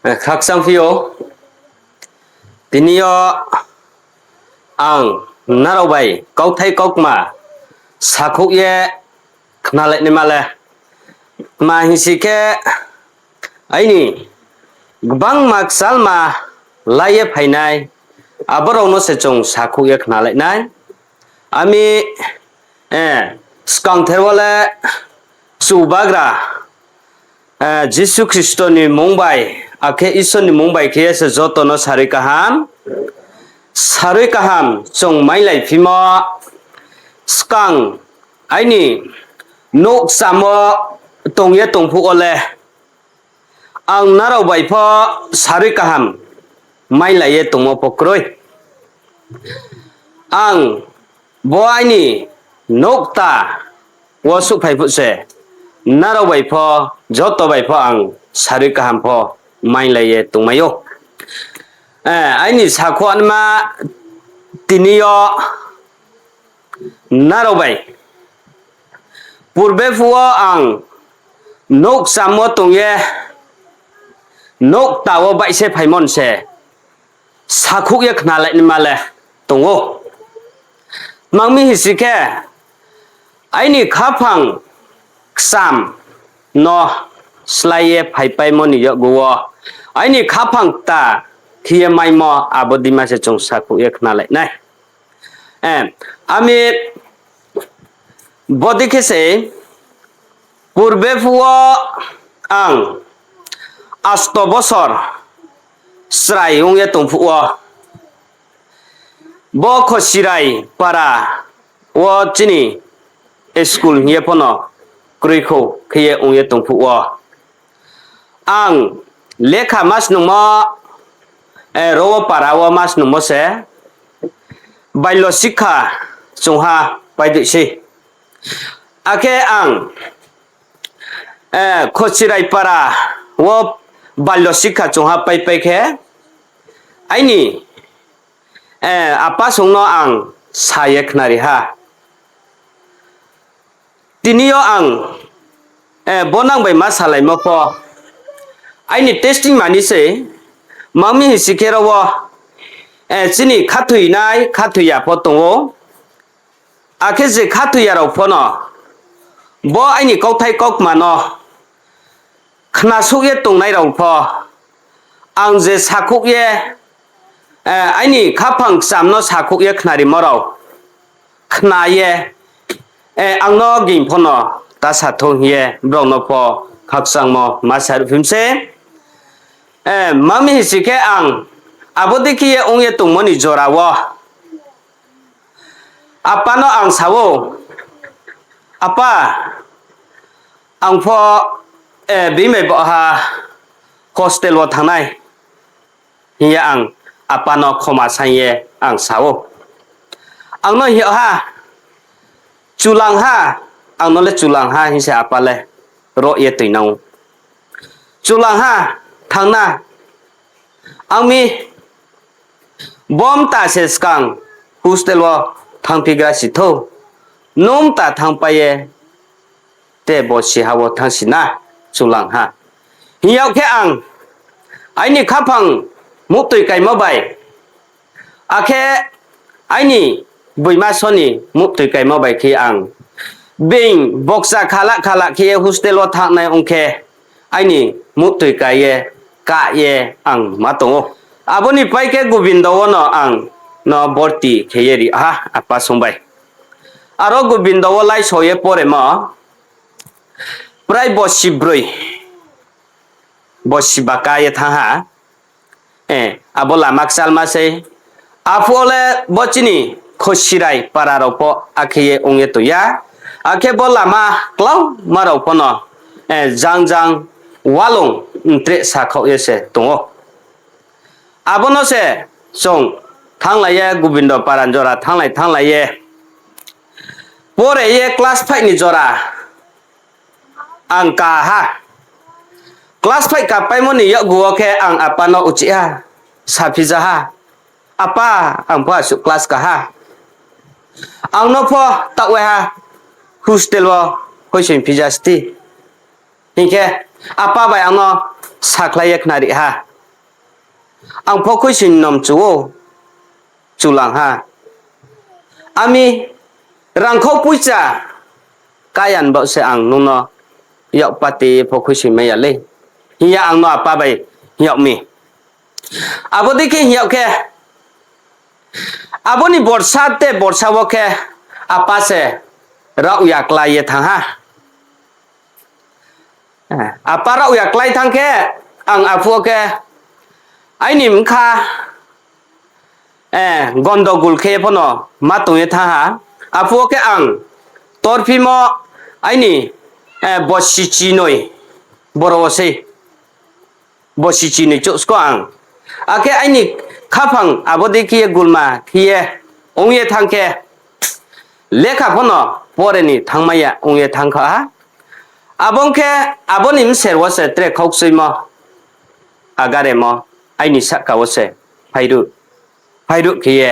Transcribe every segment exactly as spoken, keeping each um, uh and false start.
Khakchangphi ou, tini yo ang nrao bai kauthai kaukma sakhouh ye khnalainaima le, tma hingsi khe aini gbangma kchalma lai ye phainai, abo rao no se chung sakhouh ye khnalai nai. Ami, eh, skangther wo le Chubagra, eh, Jisu Khristo ni mmung bai, akhe Isor ni mmung bai khe ye se joto no sarui kaham, sarui kaham chung mailaiphimo. Skang aini nouh kcham wo tong ye tong phuh wo le, ang nrao bai pho sarui kaham mailai ye tongmo pho kroi. Ang bo aini nouh kta wo souhphai phuh se, nrao bai pho, joto bai pho ang sarui kaham pho mailai ye tongmai ou. Eh, aini sakhouh anma tini yo nrao bai purbe phuh wo ang nouh kcham wo tong ye, nouh kta wo baihse phaimo ni se sakhouh ye khnalainaima le tong ou. Tma hing mi hingsi khe, aini khaphang kcham no slái ye phaipaimo ni yakgu wo, aini khaphang kta khe ye maimo abo deima se chung sakhouh ye khnalai nai. Eh, ami bodei khe se purbe phuh wo ang asto bosor chrai ong ye tong phuh wo, bo Khosirai para wo chini school hing ye pho no kroikhou khe ye ong ye tong phuh wo, ang lekha ma snungmo, eh, ro wo para wo ma snungmo se Bailo Sikha chungha paidoi sei. Akhe ang, eh, Khosirai para wo Bailo Sikha chungha paipai khe, aini, eh, apa song no ang sa ye khnari ha. Tini yo ang, eh, bo nang bai ma salaimo pho, aini testing mani se, tma hing mi hingsi khe ro wo, eh, chini khathoinai, khathoi ya pho tong ou. Akhe je khathoi ya rao pho no, bo aini kauthai kaukma no khnasouh ye tongnai rao pho, ang je sakhouh ye, eh, aini khaphang kcham no sakhouh ye khnarimo rao khna ye, eh, ang no ging pho no ta sa thou hing ye brao no pho khakchangmo ma saruhphi mi se. Eh, tma hing mi hingsi khe ang abo dei khe ye ong ye tongmo ni jora wo apa no ang sa ou, Apa, ang pho, eh, bini bai baoh ha hostel wo thanng nai, hing ye ang apa no khoma saing ye ang sa ou. Ang no hing yag ha, chulang ha, ang no le chulang ha hing se apa le roh ye toinang ou. Chulang ha, thanng na. Ang mi, bo mta se skang hostel wo thanngphigra si thou. Nung mta thanngpai ye te bo siha wo thanngsi na, chulang ha. Hing yag khe ang aini khaphang muhtoi kaimo bai, akhe aini boima soni muhtoi kaimo bai khe ang being bokcha khala khala khe ye hostel wo thanngnai ong khe, aini muhtoi kai ye, kah ye ang ma tong ou. Abo ni pai khe Gobindo wo no ang no borti khe ye ri ha, apa song bai. Aro Gobindo wo laiso ye poremo, prai bosi broi, bosi ba ka ye thanng ha. Eh, abo lama kchalma sei. Aphuh wo le bo chini Khosirai para rao pho akhe ye ong ye tong ya. Akhe bo lama klauma rao pho no, eh, jang jang walung mtreh sakhaoh ye se tong ou. Abo no se chung thannglai ye, Gobindo para ni jora thannglai thannglai ye, pore ye class five ni jora ang ka ha. Class five kapaimo ni yakgu wo khe ang apa no uchih ha, saphija ha, Apa, ang pho asuh class ka ha. Ang no pho taoh wai ha, hostel wo hoisoing phija sti. Hing khe apa bai ang no sakhlai ye khnari ha. ang pho khuisoing no mchu ou, chulang ha. Ami rangkhau poicha kaiyan baoh se ang nung no yak pati pho khuisoing mai ya lei, hing ya ang no apa bai hing yag mi. Abo dei khe hing yag khe, abo ni borsa te borsa wo khe apa se raohya klái ye thanng ha. Apa raohya klái thanng khe, ang aphuh wo khe aini bkha gondogul khe ye pho no ma tong ye thanng ha. Aphuh wo khe ang torphimo aini bosi chinoi boro wo sei, bosi chinoi chouh sko ang. Akhe aini khaphang abo dei khe ye gulma khe ye ong ye thanng khe, lekha pho no pore ni thanngmai ya ong ye thanng kha ha. Abo ong khe, abo ni bser wo se tre khaukchoimo, agaremo, aini sahka wo se phairuh, phairuh khe ye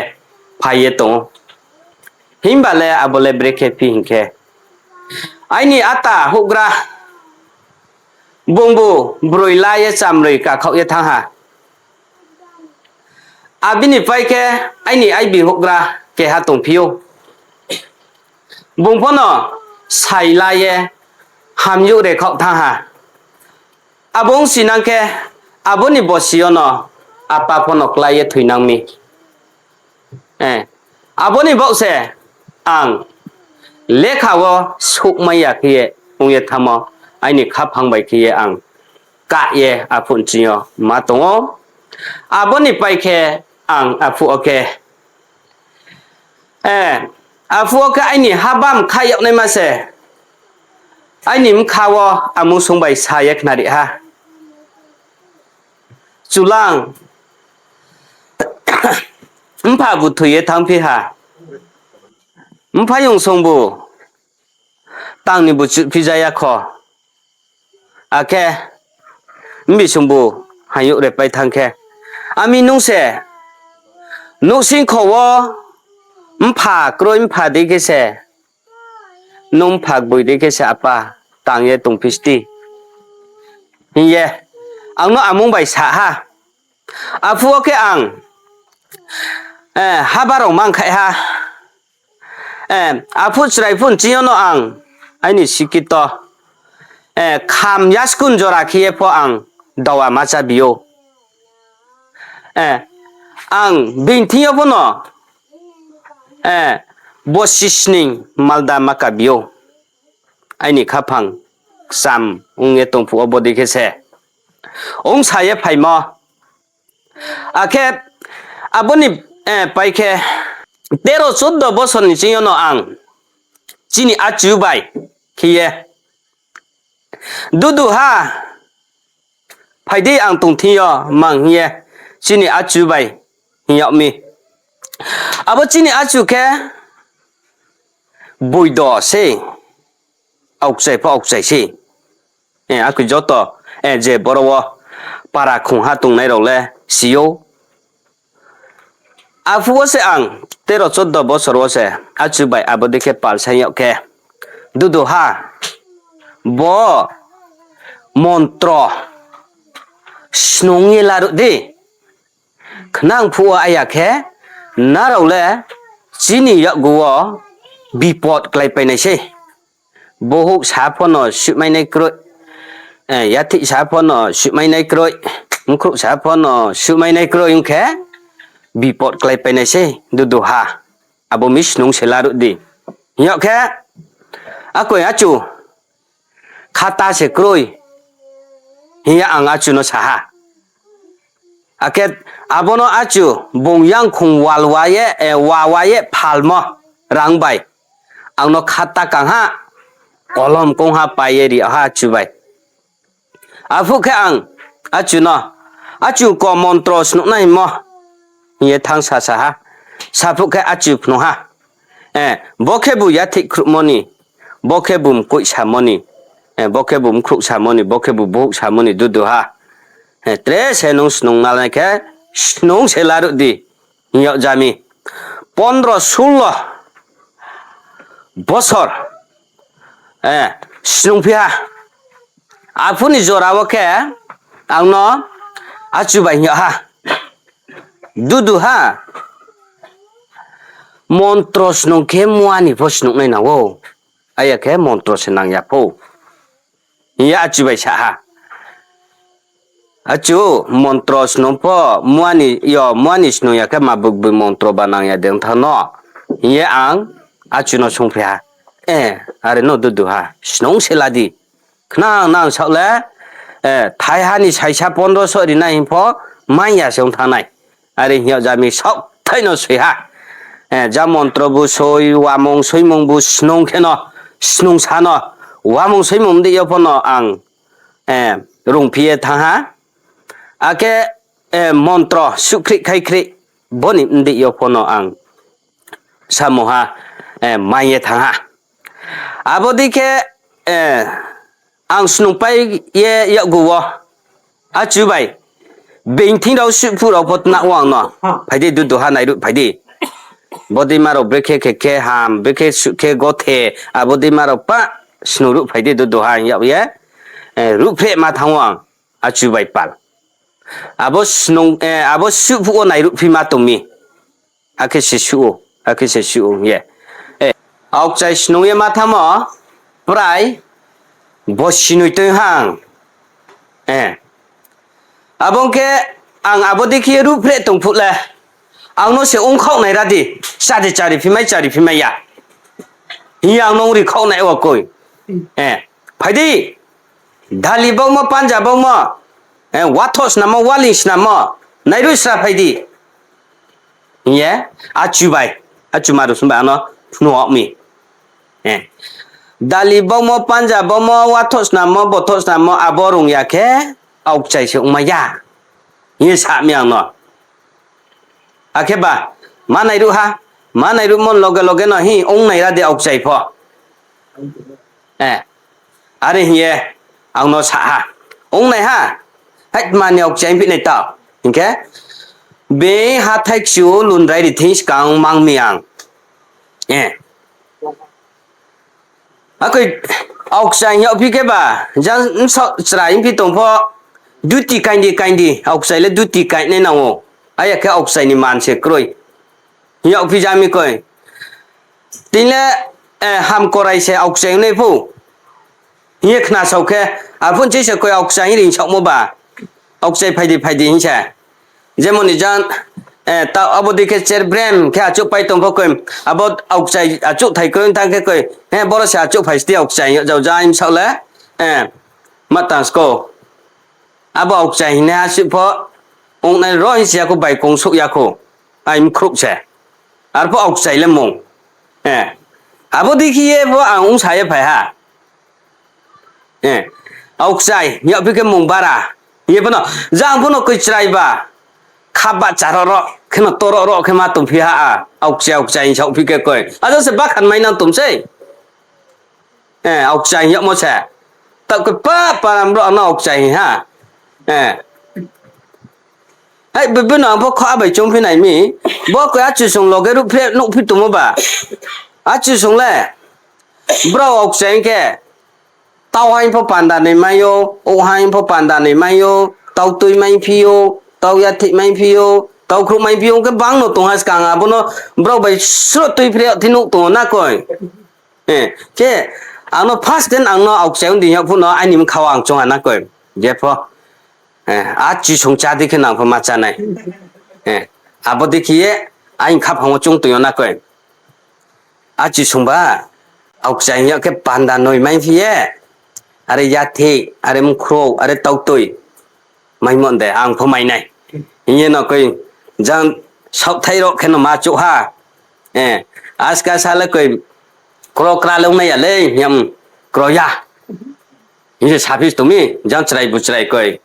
phai ye tong ou. Himba le abo le brekhe phi hing khe, aini ata houhgra bungbu broi la ye chamroi kakhaoh ye thanng ha. Abini pai khe aini aibi houhgra keha tongphi ou. Bung pho no sai la ye hamyouh rekhaoh thanng ha. Abo ong sinang khe, abo ni bosi yo no apa pho no klái ye thoinang mi. Abo ni baoh se ang lekha wo souhmai ya khe ye ong ye thanngmo, aini khaphang bai khe ye ang kah ye aphuh nching yo ma tong ou. Abo ni pai khe ang aphuh wo khe, aphuh wo khe aini haba mkhaih yag naima se aini bkha wo amung sung bai sa ye khnari ha. Chulang, mpha bu thoi ye thanngphi ha. Mphaiyong songbu tang ni bu chuhphi ja ya kho. Akhe mbi songbu hayouh repai thanng khe, ami nung se nouhsing kho wo mpha kroi mpha dei khe se, nung mpha gboi dei khe se apa tang ye tongphi sdi, hing ye ang no amung bai sa ha. Aphuh wo khe ang haba rao ma khaih ha. Aphuh chrai phuh nching yo no ang aini sikito kham yaskun jora khe ye pho ang dawa ma chábi ou. Ang being thing yo pho no bosi sning malda ma kabi ou. Aini khaphang kcham ong ye tong phuh wo bodei khe se ongsa ye phaimo. Akhe abo ni pai khe tero choddo bosor ni ching yo no ang chini achu bai khe ye, Duduha, phai di ang tong thing yo mang, hing ye chini achu bai hing yag mi. Abo chini achu khe boido sei, aokchai pho aokchai sei. Akhe joto je boro wo para khongha tongnai rao le si ou. Aphuh wo se ang tero choddo bosor wo se achu bai abo dei khe palsaing yag khe, Duduha, bo montro snung ye laruh di. Khnang phuh wo aya khe, nrao le chini yakgu wo bipod kláipai nai sei. Bohouh sa pho no suhmai nai kroi, yathih sa pho no suhmai nai kroi, mkhrouh sa pho no suhmai nai kroi ong khe, bipod kláipai nai sei, Duduha. Abo mi snung se laruh di. Hing yag khe, akoi achu, khata se kroi, hing ye ang achu no sa ha. Akhe abo no achu bung yangkhung wal wa ye, wa wa ye phalmo rang bai ang no khata kangha, kolom kongha pai ye ri ha achu bai. Aphuh khe ang achu no, achu ko montro snuhnai hingmo, hing ye thanng sa sa ha. Saphuh khe achu phnuh ha. Bo khebu yathih khruhmo ni, bo khebu mkoih samo ni, bo khebu mkhrouh samo ni, bo khebu bohouh samo ni, Duduha. Tre se nung snung nalai khe, snung se laruh di, hing yag ja mi. Pondro sullo bosor snungphi ha. Aphuh ni jora wo khe ang no achu bai hing yag ha. Duduha, montro snung khe mua ni pho snungnai nang ou. Aya khe montro se nang ya pho, hing ye achu bai sa ha. Achu, montro snung pho, mua ni, yo, mua ni snung ya khe ma boi boi montro ba nang ya de ong thanng no, hing ye ang achu no sungphi ha. E, are no duduha, snung se la di. Khnang nang saoh le, e, thaiha ni saisa pondro so ri nai hing pho, mai ya se ong thanng nai. Are hing yag ja mi saohthai no soi ha. E, ja montro bu soi, wamung soimung bu snung khe no, snung sa no, wamung soimung mdei yo pho no ang, e, rungphi ye thanng ha. Akhe, e, montro suhkhrih khaikhrih, bo ni mdei yo pho no ang samung ha, e, mai ye thanng ha. Abo dei khe, e, ang snungpai ye yakgu wo, achu bai, being thing rao suhphuh rao pho tna wo ang no, phai di duduha nairuh phai di. Bodeima rao brekhe khe khe ham, brekhe suh khe gothe, abo deima rao pah snung ruh phai di duduha hing yag ye, e, ruhphreh ma thanng ou ang, achu bai pal. Abo snung, e, abo suhphuh wo nairuhphi ma tong mi. Akhe se suh ou, akhe se suh ou hing ye. E, aokchai snung ye ma thanngmo, prai, bosi noi tong hang. E, abo ong khe ang abo dei khe ye ruhphreh tong phuh le, ang no se ongkhaoh nai ra di, chá de chari phi mai, chari phi mai ya. Hing ye ang no ongri khaoh nai wo koi. E, phai di, dali baumo, panja baumo, e, wathoh snammo, waling snammo, nairuh sra phai di. Hing ye, achu bai, achu maru sung bai ang no phnuh mi. E, dali baumo, panja baumo, wathoh snammo, bothoh snammo, abo rung ya khe, aokchai se ongmai ya. Hing ye sa mi ang no. Akhe ba, ma nairuh ha, ma nairuhmo loge loge no hing ong nai ra de aokchai pho. E, are hing ye, ang no sa ha. Ong nai ha, hai tma ni aokchai phi nai tao. Hing khe, being hathái kchu lundrai ri thing skang mang mi ang. E, akoi aokchai hing yagphi khe ba, jang bsaoh chrai phi tong pho, duty kaing di, kaing di, aokchai le duty kaing nai nang ou. Aya khe aokchai ni man se kroi. Hing yagphi ja mi koi. Tini le, e, ham korai se aokchai ong nai pho. Hing ye khna sao khe, arphuh nching se koi aokchai hing ring saohmo ba. Aokchai phai di, phai di hing se. Jemon ni jang, e, ta abo dei khe cher brem khe achouhpai tong pho koi, abo aokchai achouhthai kroi thanng khe koi, he boro se achouhphai sti aokchai hing yag jao ja hing saoh le, e, ma tang sko. Abo aokchai hingnaiha suh pho, ong nai ro hing si ya khou, bai kong souh ya khou, ai mkhrouh se. Arphuh aokchai le mung. E, abo dei khe ye pho ang ongsa ye phai ha. E, aokchai, hing yagphi khe mung bara. Hing ye pho no, jang pho no koi chrai ba. Kha bahcha ro ro, khe no to ro ro khe ma tongphi ha a. Aokchai, aokchai hing saohphi khe koi. Ajo se bakhan mai nang tong sei. E, aokchai hing yagmo se. Taoh khe pa, param brouh ang no aokchai hing ha. E. Hai, boi boi no ang pho kho abai choungphi nai mi. Bo koi achu sung loge ruhphreh nuhphi tongmo ba. Achu sung le. Brao aokchai hing khe. Tau haing pho panda noi mai ou, ou haing pho panda noi mai ou, tau tui maiphi ou, tau yathih maiphi ou, tau khrouh maiphi ou, ong khe bang no tong ha skang abo no brao bai sroh tuiphreh yag thi nuh tong ou na koi. E, khe, ang no first time ang no aokchai ong di hing yag phuh no aini bkha wo ang choung ha na koi. Je pho. E, achu sung chá di khe nang pho ma chá nai. E, abo dei khe ye, aini khaphang wo choung tong yo na koi. Achu sung ba, aokchai hing yag khe panda noi maiphi ye, are yathih, are mkhrouh, are tautoi. Maimo de, ang pho mai nai. Hing ye no koi, jang saohthai rao khe no ma chouh ha. E, aska sa le koi, kro kra le ong nai ya le, hing ye, kro ya. Hing se saphi tong mi, jang chrai bu chrai koi.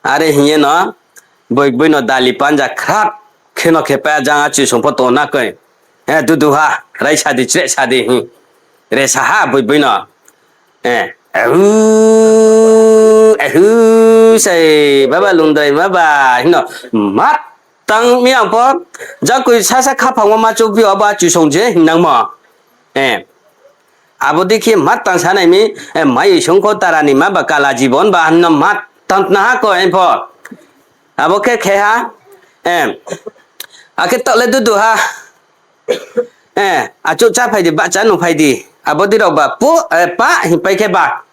Are hing ye no, boi boi no dali panja khrap khe no khe pa jang achu sung pho tong na koi. E, duduha, raisa di, chrehsa di, hing. Resa ha boi boi no. E, ahu, ahu, sei, baba lungdrai ma ba, hing no, ma tang mi ang pho, jang koi sasa khaphang wo ma chouhphi ou, abo achu sung je hing nangmo. E, abo dei khe ma tang sa nai mi, e, mai sung kho tara ni ma ba kala jibon ba hing no ma tang tna ha koi pho. Abo khe khe ha, Eh, akhe taoh le dudu ha. Eh, achouh chá phai di, bahcha nung phai di. Abo dei rao ba pu, eh, pa hingpai khe ba.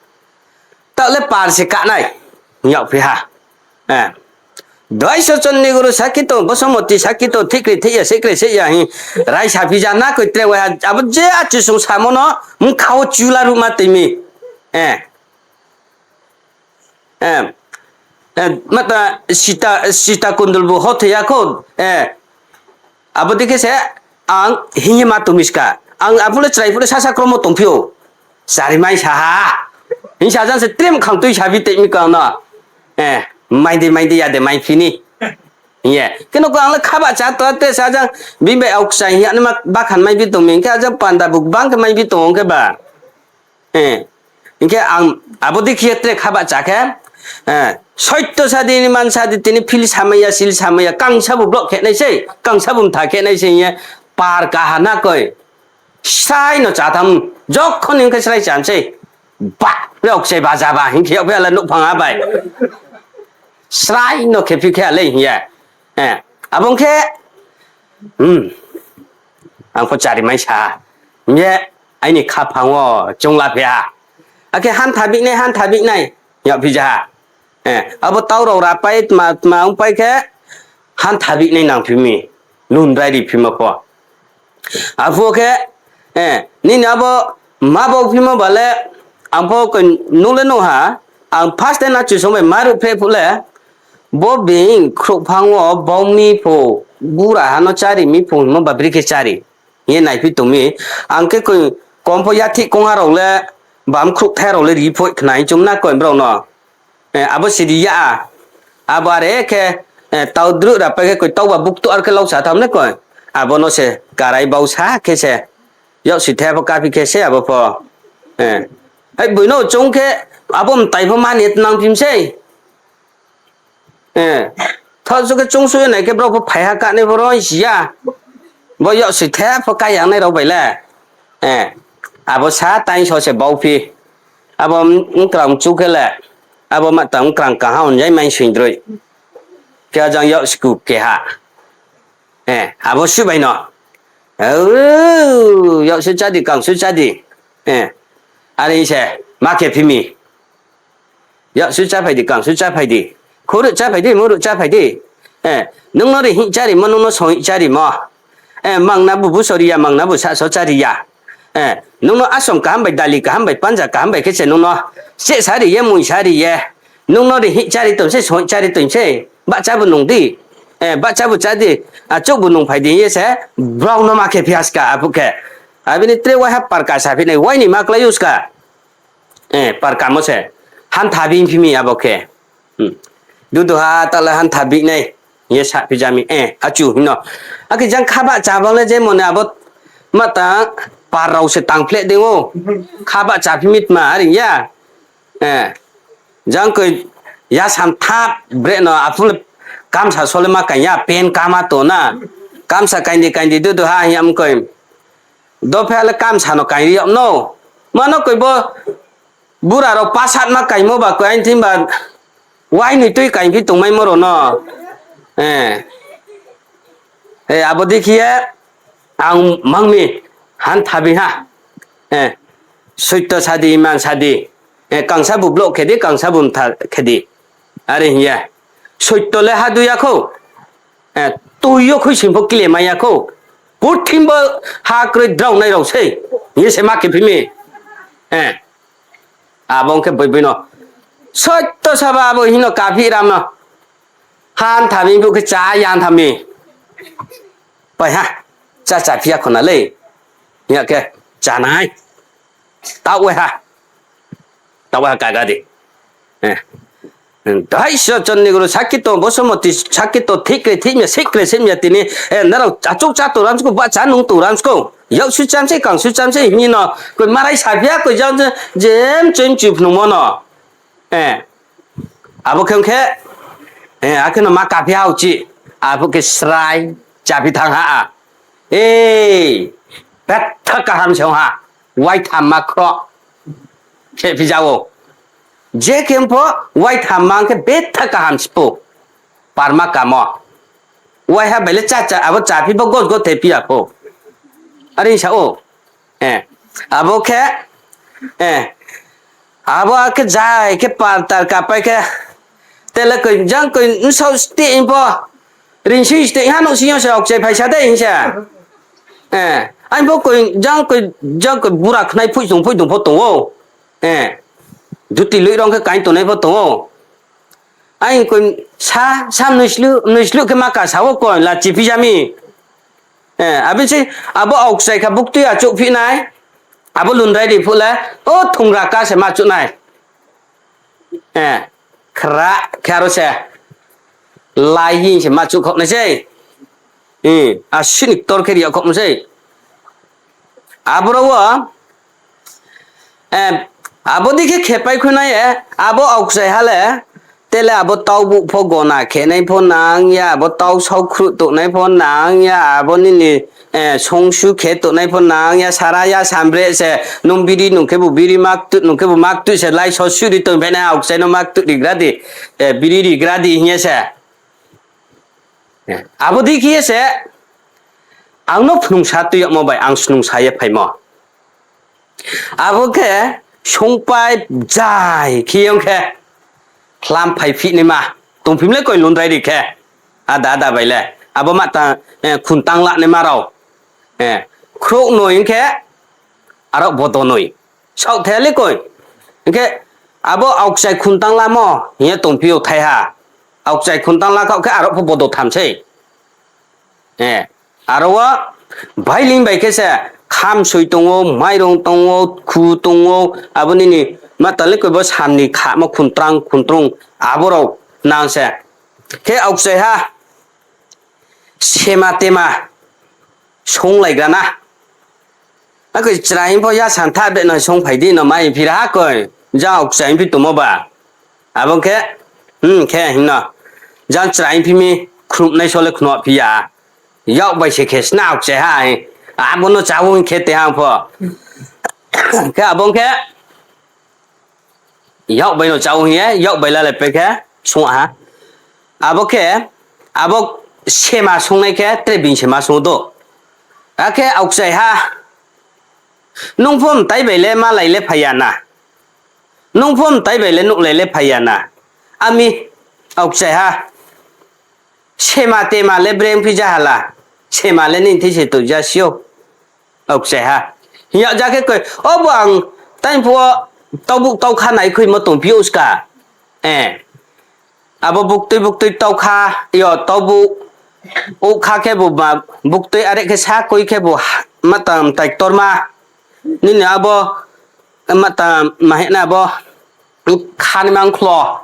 Taoh le par se ka nai. Hing yagphi ha. Eh. Doiso Chondiguruh sakhi tong, Bosomoti sakhi tong, thik kre thik ya, seh kre seh ya hing. Raisa phi ja na koi tre wai ha, abo je achusung samo no, mkha wo chula ruhma tui mi. Eh. Eh, eh, mata sita, sita kundul bu hothoi ya khou, eh, abo dei khe se ang hing ye ma tong mi ska. Ang aphuh le chrai phuh le sasa kromo tongphi ou. Chari mai sa ha. Hing sa jang se trim khang tui sa bi tei mi kang no. Eh, mai de, mai de, ya de, mai phi ni. Hing ye. Khe no ko ang le kha bahcha to te sa jang bini bai aokchai hing ya ni ma bakhan mai bi tong mi. Hing khe ajang panda bu bang khe mai bi tong ong khe ba. Eh, hing khe ang abo dei khe tre kha bahcha khe, eh, soito sa di ni man sa di tini phil samai ya, sil samai ya, kangsa bu block khe nai sei, kangsa bu mtha khe nai sei hing ye par kaha na koi. Srai no cha tham, jokhon hing khe srai cham sei. Ba, re ok sei ba ja ba, hing khe yag phi ale nouhphang ha bai. Srai no khe phi khe ale hing ye. Eh, abo ong khe, hmm, ang pho chari mai sa. Hing ye, aini khaphang wo choung la phi ha. Akhe hantha bihnai, hantha bihnai, yag phi ja ha. Eh, abo tau rao rapai tma, tma ongpai khe, hantha bihnai nang phi mi, lun rai ri phimo pho. Aphuh khe, eh, nini abo ma bau phimo ba le, ang pho koi nung le nung ha, ang first time achusung bai ma ruh phe phuh le, bo being khrouhphang wo bau mi pho, bura ha no chári mi pho hingmo ba bri khe chári. Hing ye naiphi tong mi, ang khe koi kom pho yathih kongha rao le, bam khrouhthai rao le ri phoih khna hing choung na koi brao no. Eh, abo si ri ya. Abo are khe, eh, tau druh rapai khe koi tau ba buktuh ar khe lausa tham le koi. Abo no se karai bausa khe se. Yag si the pho kaphi khe se abo pho. Eh, hai boi no choung khe, abo mtai pho mani tnang phim sei. Eh, tho su khe chungsu ye nai khe brao pho phai ha kanai pho roi si ya. Bo yag si the pho kai yang nai rao bai le. Eh, abo sa tain so se bau phi. Abo mkrang chu khe le. Abo ma tang mkrang kaha onjai mai sing droi. Khe jang yag sku keha. Eh, abo su bai no. Au, yag su chá di, kang su chá di. Eh, are se, ma khe phi mi. Yag su chá phai di, kang su chá phai di. Khuruh chá phai di, muruh chá phai di. Eh, nung no ri hih chá rimo, nung no song hih chá rimo. Eh, mangna bu bu sori ya, mangna bu sa so chári ya. Eh, nung no asom kaham bai, dali kaham bai, panja kaham bai khe se nung no cheh sa ri ye, mui sa ri ye. Nung no ri hih chári tong se, song hih chári tong se. Bahcha bu nung di. Eh, bahcha bu chá di. Achouh bu nung phai di ye se. Brao no ma khe phi ha ska, aphuh khe. Abini tre waiha parka sa phi nai, wai ni ma klái ou ska. Eh, parkamo se. Hantha bing phi mi abo khe. Hmm. Duduha ta le hantha bing nai. Ye sa phi ja mi. Eh, achu hing no. Akhe jang kha bahcha bang le je mone abo ma ta par rao se tang phleh dei ou. Kha bahcha phi mi tma are ya. Eh. Jang koi yasam thap bre no aphuh le kamsa so le ma kaing ya, pen kama to na. Kamsa kaing di, kaing di, duduha hing ya mkoi. Dopha le kamsa no kaing ri yag no. Mano koi bo bura rao pasat ma kaingmo ba koi aini thing ba wai ni tui kaing phi tongmaimo rao no. Eh. Eh, abo dei khe ye ang mang mi hantha bing ha. Eh, soito sa di, iman sa di. Eh, kangsa bu block khe di, kangsa bu mtha khe di. Are hing ye. Soito le ha dui ya khou. Eh, tui yo khuisoing pho kile mai ya khou. Purthimbi bo ha kroi drao nai rao sei. Hing ye se ma khe phi mi. Eh. Abo ong khe boi boi no. Soito saba abo hing no kaphi ram no. Hantha mi bu khe chá ya hantha mi. Pai ha. Chá chá phi ya khona le. Hing khe chá nai. Taoh wai ha. Taoh wai ha kaga di. Eh. Daiso Chondiguruh sakhi tong, Bosomoti sakhi tong, thik kre thik mi ya, sik kre sik mi ya tini. Eh, nrao achouh chá tong ram skou, bahcha nung tong ram skou. Yag su cham se, kang su cham se, hing no. Koi marai sa phi ya, koi jang je, jem choi mchu phnungmo no. Eh, abo khe ong khe, eh, akhe no ma kaphi ha uchi, abo khe srai, chaphi thanng ha a. Eh, betha kaham se ong ha, waitham ma khro, khe phi ja ou. Je khe ong pho, waitham ma ong khe betha kaham se pho, parma kamo. Waiha bai le chá chá, abo chá phi pho gos gos the phi ya pho. Are sa ou. Abo khe, abo akhe jai khe par tar kapai khe, te le koi jang koi bsaoh steh hing pho, rinsi steh ha nouhsing yo se aokchai phaisa dei hing se. Aini pho koi jang koi, jang koi bura khnai phoih tong phoih tong pho tong ou. Juti loih rong khe kaing tongnai pho tong ou. Aini koi sa, sa mnoi sluh, mnoi sluh khe ma ka sa wo koi lachi phi ja mi. Abo se, abo aokchai kha buktui achouh phi nai, abo lundrai ri phuh le, o thungra ka se ma chouh nai. Khra khe aro se, lai hing se ma chouh khaoh nai sei. Asuh ni ktor khe ri yag khaoh nai sei. Aboro wo, abo dei khe khepai khui nai ye, abo aokchaiha le, te le abo taubuh pho gona khenai pho nang ya, abo tau saokhruh tongnai pho nang ya, abo nini songsu khe tongnai pho nang ya, sara ya sambre se, nung biri nung khebu biri, maktuh nung khebu maktuh se, lai so suri tong phai nai, aokchai no maktuh rigra di, biri rigra di hing ye se. Abo dei khe ye se, ang no phnungsa tui yagmo bai ang snungsa ye phaimo. Abo khe songpai jai khe yong khe, khlam phai phih naima, tongphim le koi lundrai ri khe, ada ada bai le, abo ma ta, khun tang la naima rao, khrouh noi hing khe, aro bodo noi. Saoh thai le koi. Hing khe abo aokchai khun tang lamo hing ye tongphi ou thaiha. Aokchai khun tang la khaoh khe aro pho bodo tham sei. Aro wo bailing bai khe se khamsoi tong ou, mairong tong ou, khu tong ou, abo nini ma ta le koi bo sam ni khamo khuntrang khuntrung abo rao nang se. Khe aokchaiha sema tema songlaigra na. Akhe chrai hing pho ya santha be no songphai di no mai phira ha koi. Jang aokchai hing phi tongmo ba. Abo khe, hmm, khe hing no. Jang chrai hing phi mi khnunai so le khnuh phi ya. Yak bai se khe sna aokchaiha hing. Abo no chá ou hing khe te hang pho. Khe abo khe yak bai no chá ou hing ye, yak bai la le pe khe sung ha. Abo khe, abo sema songnai khe tre bini sema sung do. Akhe aokchaiha, nung pho mtai bai le malai le phai ya na. Nung pho mtai bai le nuhlai le phai ya na. Ami aokchaiha, sema tema le breng phi ja ha la. Sema le nini thei se toi ja si ou. Aokchaiha. Hing ya ja khe koi, obo ang tai phuh wo taubuh taukha nai khuimo tongphi ou ska. Abo buktui buktui taukha, yo taubuh, ouh kha khebu ma, buktui are khe sa koi khebu, ma tang tai ktorma. Nini abo, ma tang ma hing na abo, kha ni mangkhlo.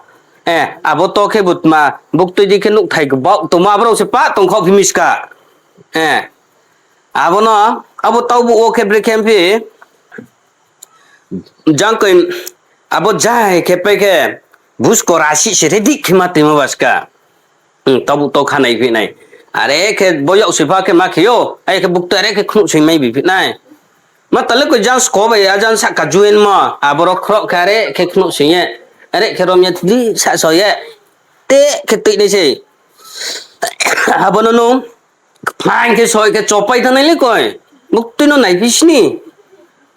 Abo to khebu tma, buktui di khe nuhthai gbaoh tongma abo rao se pah tongkhaoh phi mi ska. Abo no, abo taubuh wo khe brekhe hing phi, jang koi, abo jai khe pai khe, buskor asih se ready khe ma toimo ba ska. Taubuh to kha nai phi nai. Are khe bo yaksoi pha khe ma khe ou, are khe buktui are khe khnuhsoing mai bi phi nai. Ma tale koi jang sko bai a jang sahka juenmo, aboro khroh khe are khe khnuhsoing ye, are khe rom ye tdi sahso ye, te khe tui nai sei. Abo no nung, phaing khe soi khe chopai thanng nai le koi. Buktui no naiphi sni.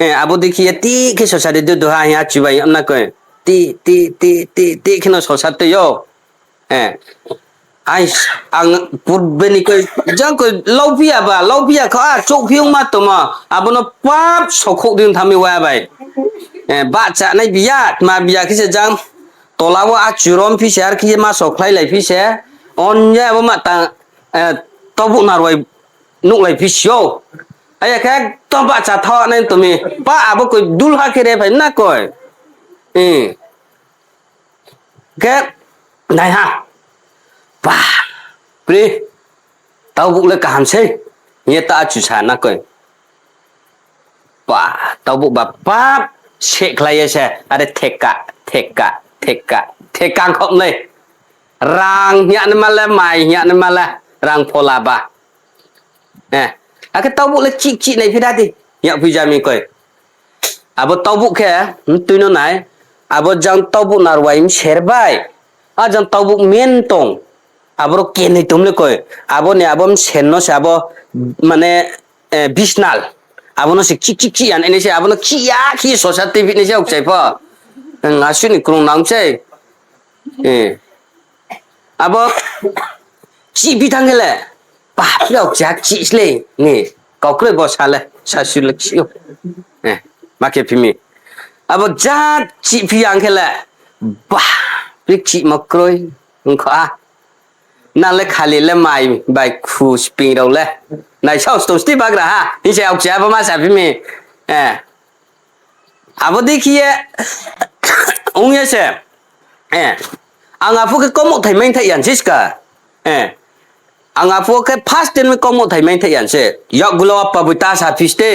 Abo dei khe ye ti khe sosa de du duha hing achu bai yag na koi. Ti, ti, ti, ti, ti khe no sosa tui ou. Ang purbe ni koi, jang koi lauphi ya ba, lauphi ya kha, a chouhphi ongma tongmo. Abo no pap sokhouh di thanng mi wa bai. Bahcha nai biya, tma biya khe se jang tola wo achu rom phi se, ar khe ye ma sokhlailai phi se. Onye abo ma tang, taubuh narwai nuhlai phi si ou. Aya khe ekdom bahcha thaoh nai tong mi. Pa abo koi dulha khe re phai na koi. Khe naiha. Pa, pri, taubuh le kaham sei. Hing ye ta achu sa na koi. Pa, taubuh ba pap, sehkhlai ye se, are theka, theka, theka, theka khaoh nai. Rang hing ya naima le, mai hing ya naima le, rang phola ba. Akhe taubuh le chih chih nai phi ra di, hing yag phi ja mi koi. Abo taubuh khe, mtui no nai, abo jang taubuh narwai mser bai, a jang taubuh men tong, Aboro kenoi tong le koi. Abo ni abo msen no se abo, mane, bisnal. Abo no se kchih kchih kchih ya nai se, abo no kchih ya khe sosa tui phi nai se aokchai pho. Asuh ni krung nang sei. Abo kchih phi thanng khe le, pa, phi aokchai kchih slei ni. Kau kroi bo sa le, sasu le kchih ou. Ma khe phi mi. Abo ja kchih phi yang khe le, ba, phi kchihmo kroi ongkha. Nang le khali le mai bai khu sping rao le. Naisao stong sti bagra ha. Hing se aokchai abo ma saphi mi. Abo dei khe ye ong ye se. Ang aphuh khe kaumouh thai maingthaih ya se ska. Ang aphuh khe first time kaumouh thai maingthaih ya se. Yakgu lo apa boi ta saphi ste.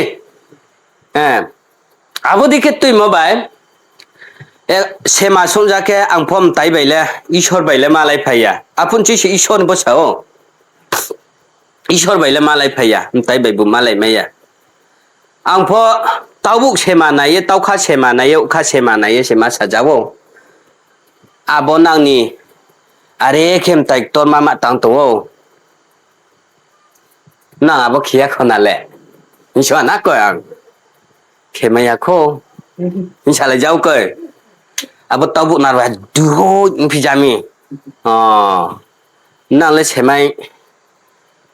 Abo dei khe tuimo bai, sema songja khe ang pho mtai bai le, Isor bai le malai phai ya. Aphuh chi se Isor ni bsa ou. Isor bai le malai phai ya, mtai bai bu malai mai ya. Ang pho taubuh sema nai ye, taukha sema nai ye, ukha sema nai ye se ma saja ou. Abo nang ni are khe mtai ktorma ma tang tong ou. Nang abo khe ya kho na le. Hing sa na koi ang. Khe mai ya kho. Hing salai jau koi. Abo taubuh narwa duhoi ongphi ja mi. Nang le semai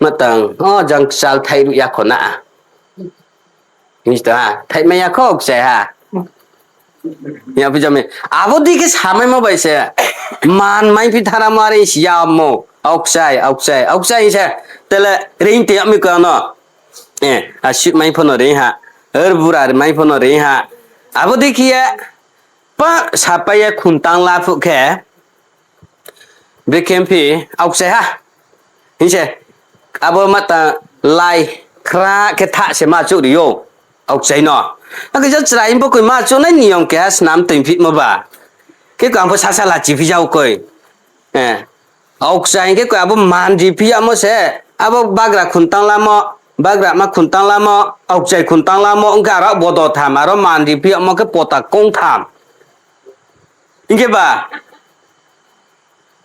ma tang, o jang kchal thai ruh ya kho na. Hing sa ha, thai mai ya kho kchai ha. Yaphi ja mi. Abo dei khe samaimo bai se. Man maiphi thanngmo are si yamo. Aokchai, aokchai, aokchai hing se. Tele reing te yag mi koi no. Asuh mai pho no reing ha. Ar bura mai pho no reing ha. Abo dei khe ye, pa sapai ye khum tang la phuh khe, brekhe phi, aokchai ha. Hing se, abo ma ta lai khra khe thah se ma chouh ri ou. Aokchai no. Akhe ja chrai bo koi ma chouh nai niyom keha snam toing phimo ba. Khe kang pho sasa lachi phi ja ou koi. Aokchai hing khe koi abo man ri phi yamo se, abo bagra khum tang lamo, bagra ma khum tang lamo, aokchai khum tang lamo, ong khe aro bodo tham, aro man ri phi yamo khe pota kong tham. Hing khe ba,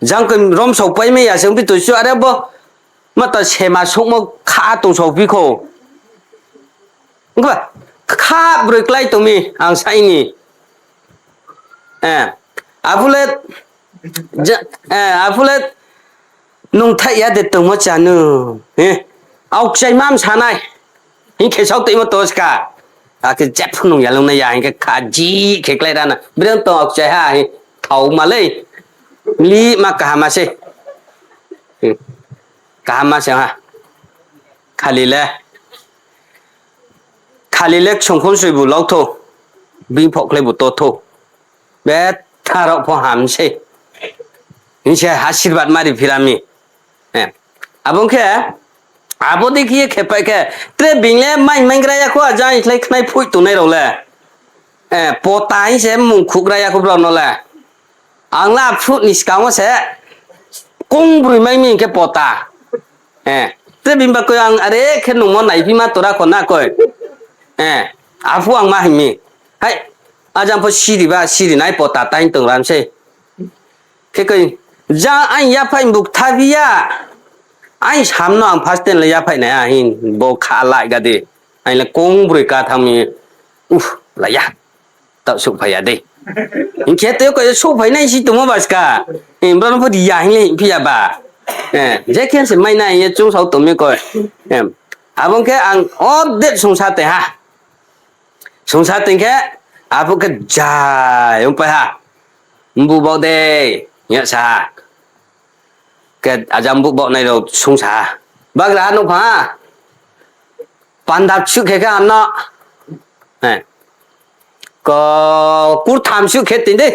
jang koi rom saopaimai ya se ongphi toi su, are bo ma ta sema souhmo kha tong saophi kho. Ong khe ba, kha broi klái tong mi, ang sai ni. Aphuh le, aphuh le nung thaih ya de tongmo chanu. Aokchai ma msa nai. Hing khe sao toimo to ska. Akhe jepho nung yalung nai ya, hing khe kha ji khe klái ra na. Breng tong aokchai ha, hing thao ma lei. Mlih ma kaham ma se. Kaham ma se ha. Khali le. Khali le ksongkhon soi bu lau thou. Bini phohkhlai bu to thou. Betha rao pho ham sei. Hing se asirbad ma ri phi ra mi. Abo ong khe, abo dei khe ye khe pai khe, tre being le mai maing gra ya khou, ajang khlai khnai phoih tongnai rao le. Pota hing se mung khuh gra ya khou brao no le. Ang le aphuh ni skang wo se kongbroi mai mi hing khe pota. Tre being ba koi ang are khe nungmo naiphi ma tora kho na koi. Aphuh ang ma hing mi. Hai, ajang pho siri ba, siri nai pota tain tong ram sei. Khe koi, jang aini yaphaih buk tha phi ya. Aini sam no ang first time le yaphaih nai a hing bo kha lai ga di. Aini le kongbroi ka thanng mi. Uff, la ya. Taoh souhphai ya dei. Hing khe tei koi souhphai nai si tongmo ba ska. Brao no pho ri ya hing le hing phi ya ba. Je khe se mai nai hing ye chung sao tong mi koi. Abo ong khe ang o date songsa tei ha. Songsa tei khe, aphuh khe jai ongpai ha. Mbu baoh de, hing ye sa ha. Khe ajang mbu baoh nai rao songsa ha. Bagraha nouhphang ha. Panda suh khe khe ham no. Ko, kurtham suh khe tong di.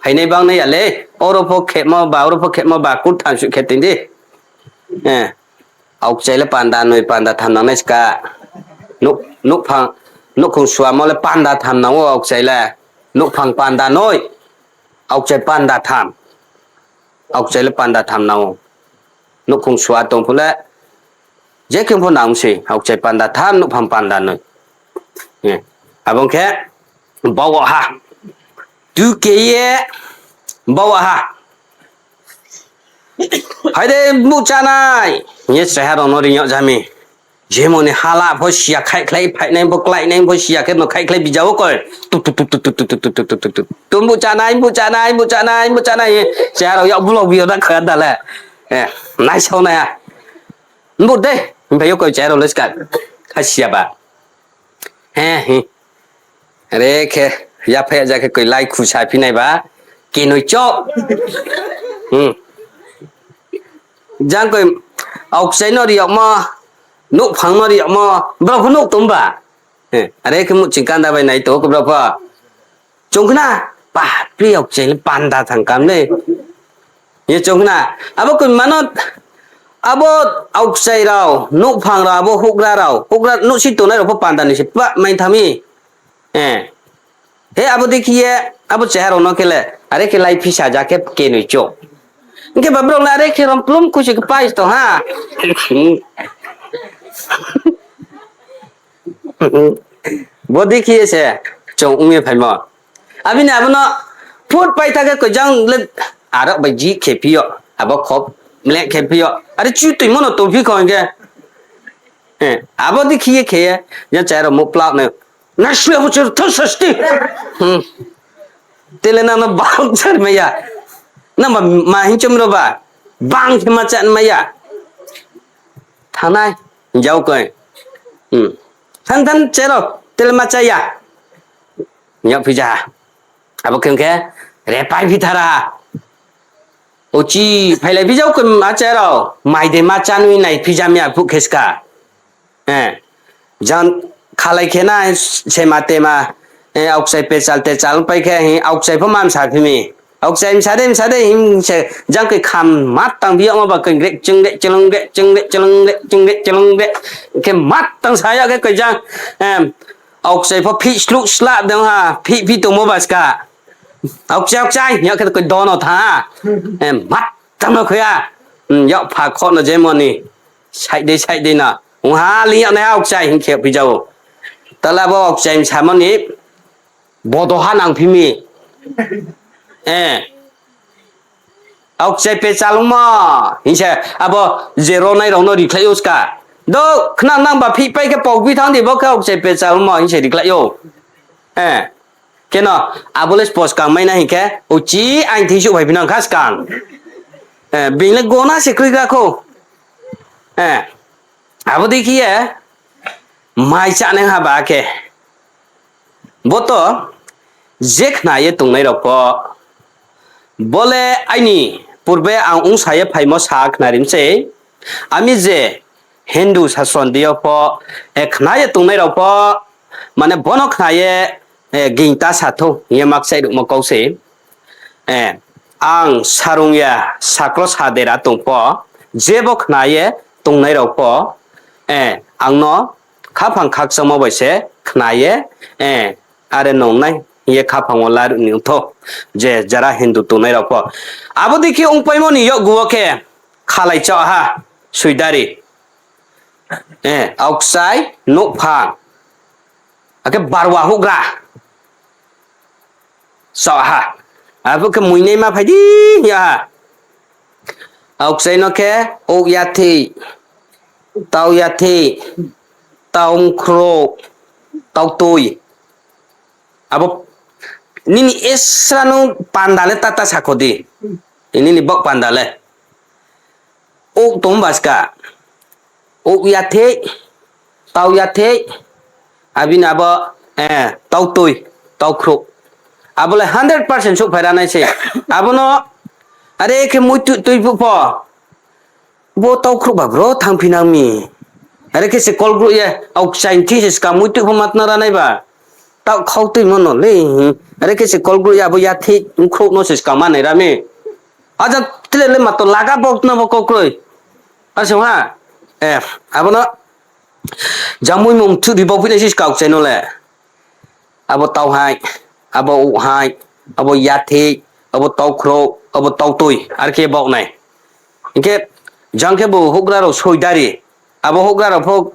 Phainai banng nai ya le. Oro pho khemo ba, oro pho khemo ba, kurtham suh khe tong di. Aokchai le panda noi, panda tham nang nai ska. Nouhkhong suamo le panda tham nang ou aokchai le. Nouhphang panda noi, aokchai panda tham. Aokchai le panda tham nang ou. Nouhkhong sua tong phuh le, je khe pho nang se, aokchai panda tham, nouhphang panda noi. Abo ong khe, baoh ha. Tu khe ye, baoh ha. Phai de, mbuh chánai. Hing ye cheha rao no ring yag ja mi. Jemon ni hala pho siya, khaihkhlai phaihnai pho, kláinai pho siya khe no khaihkhlai bija wo koi. Tu, tu, tu, tu, tu, tu, tu, tu, tu, tu, tu. Tu mbuh chánai, mbuh chánai, mbuh chánai, mbuh chánai. Cheha rao yak bulog bi yo da kha da le. Eh, naisao nai ha. Mbuh de, himphai yo koi cheha rao le ska. Kha siya ba. He, hi. Are khe, yaphai ya ja khe koi lai khu saphi nai ba, kenoi choh. Hmm. Jang koi, aokchai no ri yagmo, nouhphang no ri yagmo, brao pho nouh tong ba. He, are khe muh ching kanda bai nai tong khe brao pho. Chung khna, pa, pri aokchai le panda thang kam le. Ye chung khna, abo koi mano, abo aokchai rao, nouhphang rao, abo houhgra rao, houhgra nouhsi tongnai rao pho panda ni se pa mai thang mi. Eh. He abo dei khe ye, abo cheha rao no khe le, are khe lai phisa ja khe kenoi choh. Hing khe ba brao le are khe rom plum khusi khe pais tong ha. Bodei khe ye se chung ong ye phaimo. Abini abo no phut paitha khe koi jang le arok bai jih khe phi yo, abo khop mleh khe phi yo. Are chu tuimo no tongphi kho hing khe. Eh, abo dei khe ye khe ye, ya chai rao muh plak nai. Naisle abo chur thang sasti. Hmm. Tele nang no bang char mai ya. Nang ba ma hing chom ro ba. Bang khe ma chan mai ya. Thanai, hing ja koi. Hmm. Than than chero, tele ma cha ya. Hing yag phi ja ha. Abo khe ong khe, repai phi thara ha. Uchi, phailai phi ja koi ma chero, mai de ma cha nui nai phi ja mi ya phuh khe ska. Eh, jang khalai khe na, sema tema, eh, aokchai pechal techal pai khe, hi, aokchai pho ma msa phi mi. Aokchai msa de, msa de, hing se, jang khe kham mat tang bi yagmo ba khe, grek ching, grek chelong, grek ching, grek chelong, grek ching, grek chelong, grek. Khe mat tang sa yag khe koi jang, em, aokchai pho phih sluh slah de ha, phih phih tongmo ba ska. Aokchai, aokchai, yag khe koi dono tha. Em, mat tang no khoya. Hmm, yag pha kho no jemon ni. Side dei, side dei no. Ong ha, ling yag nai ha aokchai, hing khe phi ja ou. Tala bo aokchai msamo ni. Bodo ha nang phi mi. Eh. Aokchai pechalmo. Hing se abo je ronai rao no rikhlai ou ska. Do, khnang nang ba phih pai khe pau bi thanng di bo khe aokchai pechalmo hing se rikhlai ou. Eh. Keno, abo le spos kang mai na hing khe, uchi aini thing suh phai phi nang kha skang. Eh, being le gona se kroi gra khou. Eh. Abo dei khe ye, mai chánai ha ba khe. Bo to, je khna ye tongnai rao pho. Bo le aini purbe ang ongsa ye phaimo sa khnari mi sei. Ami je Hindu sasron di yo pho, eh, khna ye tongnai rao pho, mane bono khna ye, eh, Gita sa thou hing ye makchai ruhmo kau se. Eh, ang sarung ya sakro sa dera tong pho, jebo khna ye tongnai rao pho, eh, ang no khaphang khakchangmo bai se khna ye, eh, are nongnai hing ye khaphang wo laruh ni ong thou, je jara Hindu tongnai rao pho. Abo dei khe ongpaimo ni yakgu wo khe khalai chah ha, soidari, eh, aokchai, nouhphang, akhe barwa houhgra chah ha. Abo khe muinaima phai di hing ya ha. Aokchai no khe, ouh yathih, tau yathih, tau mkhrouh, tau toi. Abo nini esra no panda le tata sakho di. Nini baoh panda le. Ouh tong ba ska. Ouh yathih, tau yathih, abini abo, eh, tau toi, tau khrouh. Abo le hundred percent souhphai ra nai se. Abo no, are khe muitu tui phuh pho. Bo tau khrouh ba bro thanngphi nang mi. Are khe se call group ye, aokchai ni thing se skang muitu pho ma tna ra nai ba. Taoh khau tuimo no le. Are khe se call group ye abo yathih mkhrouh no se skang ma nai ra mi. Aja tile le ma to laga bo tna bo kau kroi. Are se ha. Eh, abo no. Jamui mung thu ri bo phi nai se skang aokchai no le. Abo tau hai, abo ouh hai, abo yathih, abo tau khrouh, abo tau toi, are khe baoh nai. Hing khe, jang khe bo houhgra rao soidari, abo houhgra rao pho,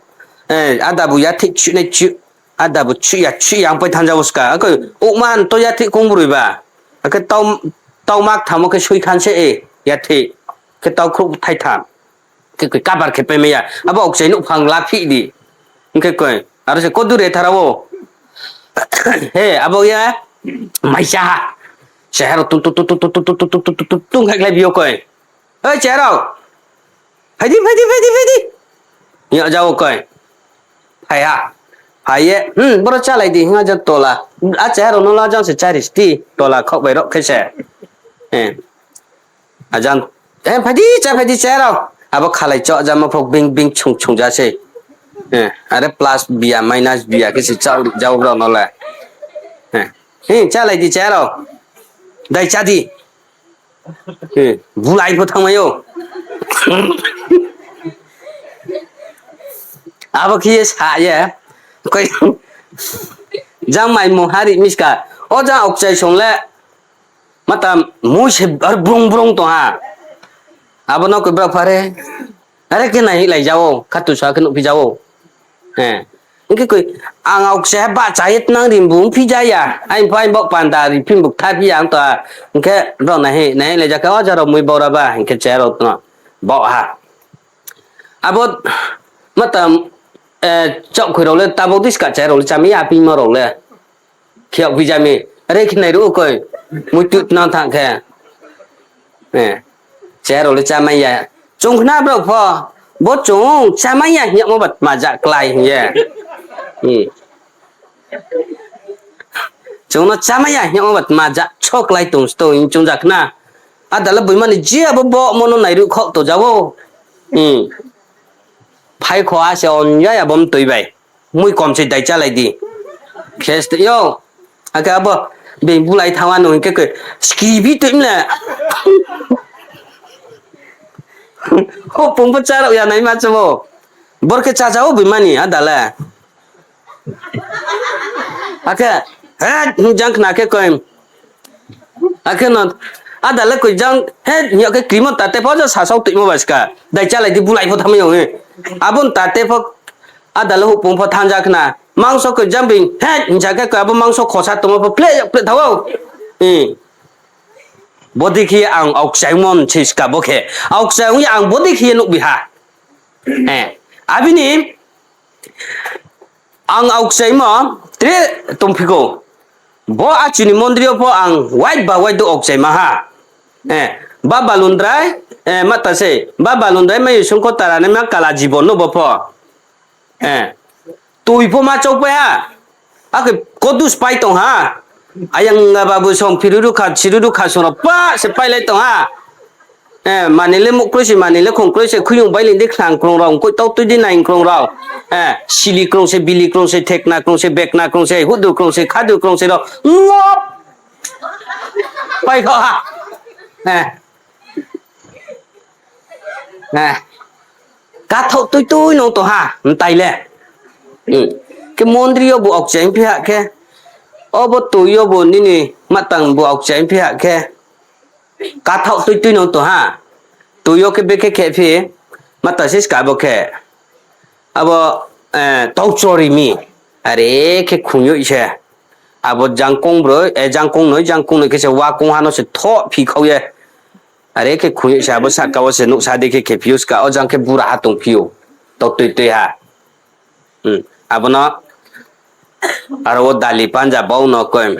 eh, ada bo yathih chuhnai chu, ada bo chuh ya, chuh ya ongpai thanng ja ou ska. Akhe ouh man to yathih kongbroi ba. Akhe tau, tau mak thamo khe soi khan se, eh, yathih. Khe tau khrouh thai tham. Khe koi kabar khe pai mai ya. Abo aokchai nouhphang la phih di. Hing khe koi, aro se kodure thara wo. He, abo ye, maisa ha. Cheha rao tung tung tung tung tung tung tung tung tung tung tung tung khaikhlai bi yo koi. Oi, cheha rao. Phai di, phai di, phai di, phai di. Hing yag ja wo koi. Phai ha. Phai ye, hmm, boro chálai di, hing a jang tola. A cheha rao no la jang se chári sti, tola khaoh bai rao khe se. Eh. Ajang, eh, phai di, chá phai di, cheha rao. Abo khalai chá jamo pho bing bing chung chung ja se. Eh, are plus biya, minus biya khe se chá ja brao no le. Eh, eh, chálai di, cheha rao. Dai chá di. Eh, bulai pho thanngmai ou. Abo khe ye sa ye. Koi, jang mai mung hari miska. O jang aokchai song le. Mata mui se ar brung brung tong ha. Abo no koi brao phare. Are khe nai lai ja ou, khatu sa khe nuhphi ja ou. Eh. Hing khe koi, ang aokchai ha bahcha ye tnang rimbu ongphi ja ya. Aini pho aini baoh panda ri phi bu ktha phi ya ang to ha. Hing khe brao nai, nai lai ja khe, o jang rao mui baura ba, hing khe cheha rao no baoh ha. Abo mata, eh, chaohkhoi rao le tabok diska cheha rao le chámai ya, apingmo rao le. Khe yagphi ja mi, are khe nai ruh koi, mui tuh tnang thanng khe. Eh, cheha rao le chámai ya. Chung khna brao pho, bo chung chámai ya hing yagmo ba tma ja klái hing ye. Hmm. Chung no chámai ya hing yagmo ba tma ja so klái tong sto hing chung ja khna. Ada le boima ni je abo bo mo no nai ruh khaoh to ja ou. Hmm. Phai kho a se on ya ya bo mtoi bai. Mui kom se dai chálai di. Khe ste yo. Akhe abo being bulai thanng wa nung hing khe koi. Skibi toi mle. Houhpung pho chá rao ya naima chá ou. Bor khe chá ja ou boima ni ada le. Akhe, he, jang khna khe koi. Akhe no, ada le koi jang, he, hing yag khe krimo tate pho ja sasao toimo ba ska. Dai chálai di bulai pho thanngmai ou, he. Abo no tate pho, ada le houhpung pho thanng ja khna. Mangso koi jang bing, he, hing sa khe koi abo mangso khosa tongmo pho pleh yag pleh tha ou. Bodei khe ang aokchaimo se ska bo khe. Aokchai ong ye ang bodei khe ye nuhbi ha. Abini ang aokchaimo tre tongphi kou. Bo achu ni mondri yo pho ang wai ba wai do aokchaima ha. Ba balundrai, mata se, ba balundrai mai sungkho tara naima kala jibon no bo pho. Toi pho ma chaupai ha. Akhe kodu spai tong ha. Ayang babu song phiru rukha, siru rukha song rao pa se pailai tong ha. Mani le muhkroi se, mani le khongkroi se, khuiyong bai lin di khlang krung rao, koi tau tui di nai krung rao. Sili krung se, bili krung se, thekna krung se, bekna krung se, hudu krung se, khadu krung se rao. Ngop! Pai kho ha. Kathaoh tui tui no tong ha, mtai le. Khe mondri yo bu aokchai phi ha khe. Obo toi yo bu nini matang bu aokchai phi ha khe. Kathaoh tui tui no tong ha. Toi yo khe bekhe khe phi, mata se ska bo khe. Abo, tau chori mi. Are khe khung yo se. Abo jangkong broi, jangkong noi, jangkong noi khe se wa kong ha no se thoh phi khau ye. Are khe khung yo se abo sahka wo se nuhsa dei khe khe phi ou ska, o jang khe bura ha tong phi ou. Tau tui tui ha. Abo no, aro wo dali panja bau no koi.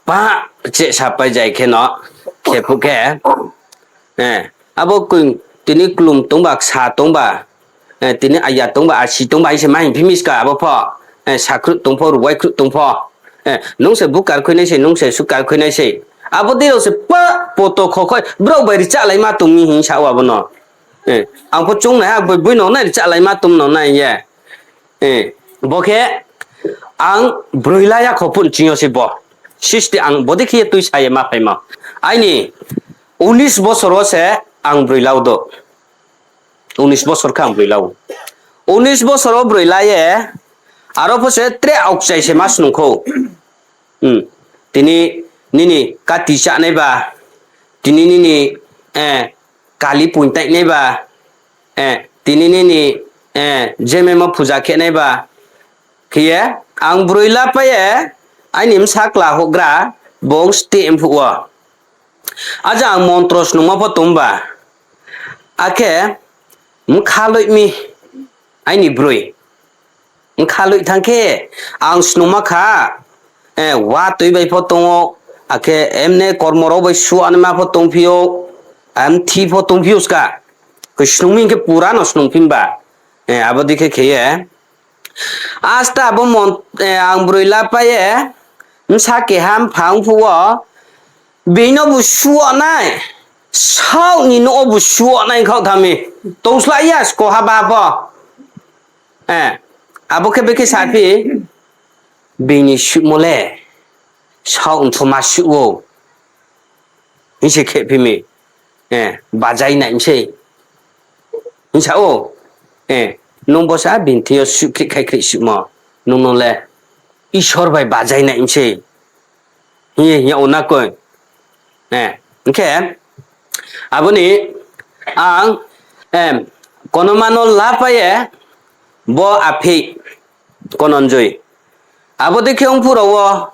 Pa, cheh sapai jai khe no, khe phuh khe, abo koi, tini klum tongba, ksa tongba, tini aya tongba, asi tongba, hing se ma hing phi mi ska abo pho, sakhruh tong pho, ruwai khruh tong pho, nung se bukar khuinai se, nung se sukar khuinai se, abo dei rao se pa, poto khokhoi, brao bai richalaima tong mi hing sa ou abo no. Ang pho chung nai ha, boi boi no nai richalaima tong no nai ye. Bo khe ang broi la ya kho phuh ching yo se bo. Sisti ang bodei khe ye tuisa ye ma phaimo. Aini unis bosor wo se ang broi la ou do. Unis bosor khe ang broi la ou. Unis bosor wo broi la ye, aro pho se tre aokchai se ma snung khou. Tini nini kati chánai ba, tini nini kali poingtainai ba, tini nini jememo puja khenai ba, khe ye ang broi la pai ye, aini bsa kla houhgra, bung steh phuh wo. Aja ang montro snungmo pho tong ba, Akhe mkha loih mi, aini broi. Mkha loih thanng khe, ang snungma kha, eh, wa tui bai pho tong ou, akhe emne kormo rao bai suanaima pho tongphi ou, mthi pho tongphi ou ska. Koi snung mi hing khe pura no snungphi ba. Eh, abo dei khe khe ye. Asta abo mon-, eh, ang broi lapai ye, bsa keha mpha ong phuh wo, bini no bu suanai, saoh ni nouh wo bu suanai khaoh thanng mi. Tongsla ya sko ha ba pho. Eh, abo khe bekhe saphi, bini suhmo le, saoh npho ma suh ou. Hing se khephi mi, eh, bajai nai mi sei. Hing sa ou, eh, nung bo sa bini thing yo suh khrih khai khrih suhmo, nung no le Isor bai bajai nai mi sei. Hing ye hing ya ou na koi. Eh, hing khe, abo ni ang, em, konoma no lapai ye, bo aphi, Kononjoi. Abo dei khe ong phuh rao wo,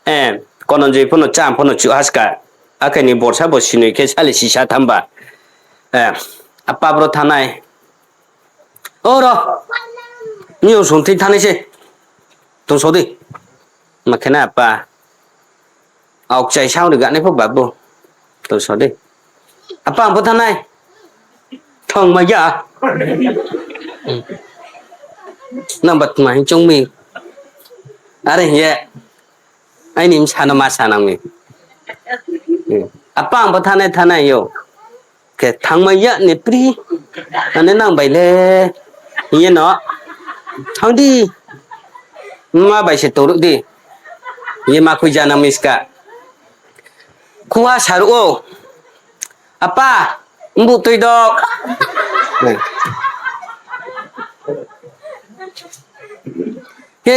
eh, Kononjoi pho no cham pho no chuh ha ska. Akhe ni borsa bo sinoi khe sale sisa tham ba. Eh, apa bro thanai. O ro. Ni ong sung thing thanai se. Tong so di. Ma khe na apa. Aokchai sang ri ganai pho babu. Tong so di. Apa ang pho thanai. Thangmai ya. Nang ba tma hing choung mi. Are hing ye. Aini bsa no ma sa nang mi. Apa ang pho thanai thanai yo. Khe thangmai ya ni pri. Ane nang bai le. Hing ye no. Thang di. Ma bai se toruh di. Hing ye ma khui ja nang mi ska. Khuha saruh ou. Apa, mbuh tui do. Khe,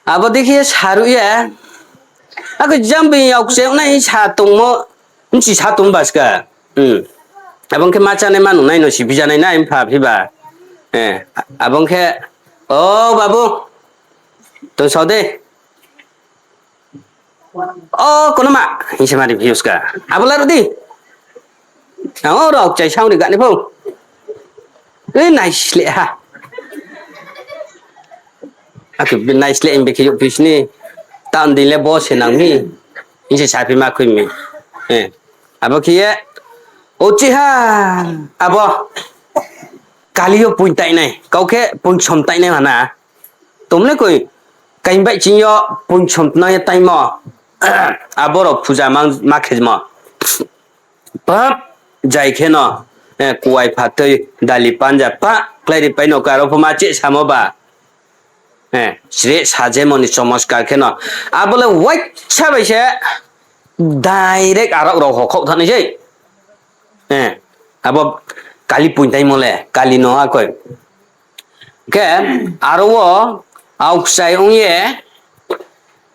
abo dei khe saruh ye. Ako jang bini aokchai ongnai sa tongmo, bchi sa tong ba ska. Abo ong khe ma chánai ma nungnai no si phi janai nai mpha phi ba. Abo ong khe, o babu, tong sao de. O, kono ma, hing se mari phi ska. Abo laruh di. Ang o rao chai sao ni gani pho. E, naisleh ha. Ako naisleh hing be khe youh phi sini. Tan di le bo se nang mi. Hing se saphi ma khui mi. Abo khe ye. O chi ha. Abo. Kali yo poing tainai. Kau khe poing som tainai hana. Tong le koi, kaing bai ching yo poing som tnang ye taimo. Abo rao phuja mang ma khemo. Pa, jai kheno, kuai phatoi, dali panja, pa, kláiri pai no karo pho ma cheh samo ba. Chre sajemo ni chomoskar kheno. Abo le waisa bai se, direct arao rao hokhaoh thanng nai sei. Abo kali poing taimo le, kali no akoi. Khe, aro wo, aokchai ong ye,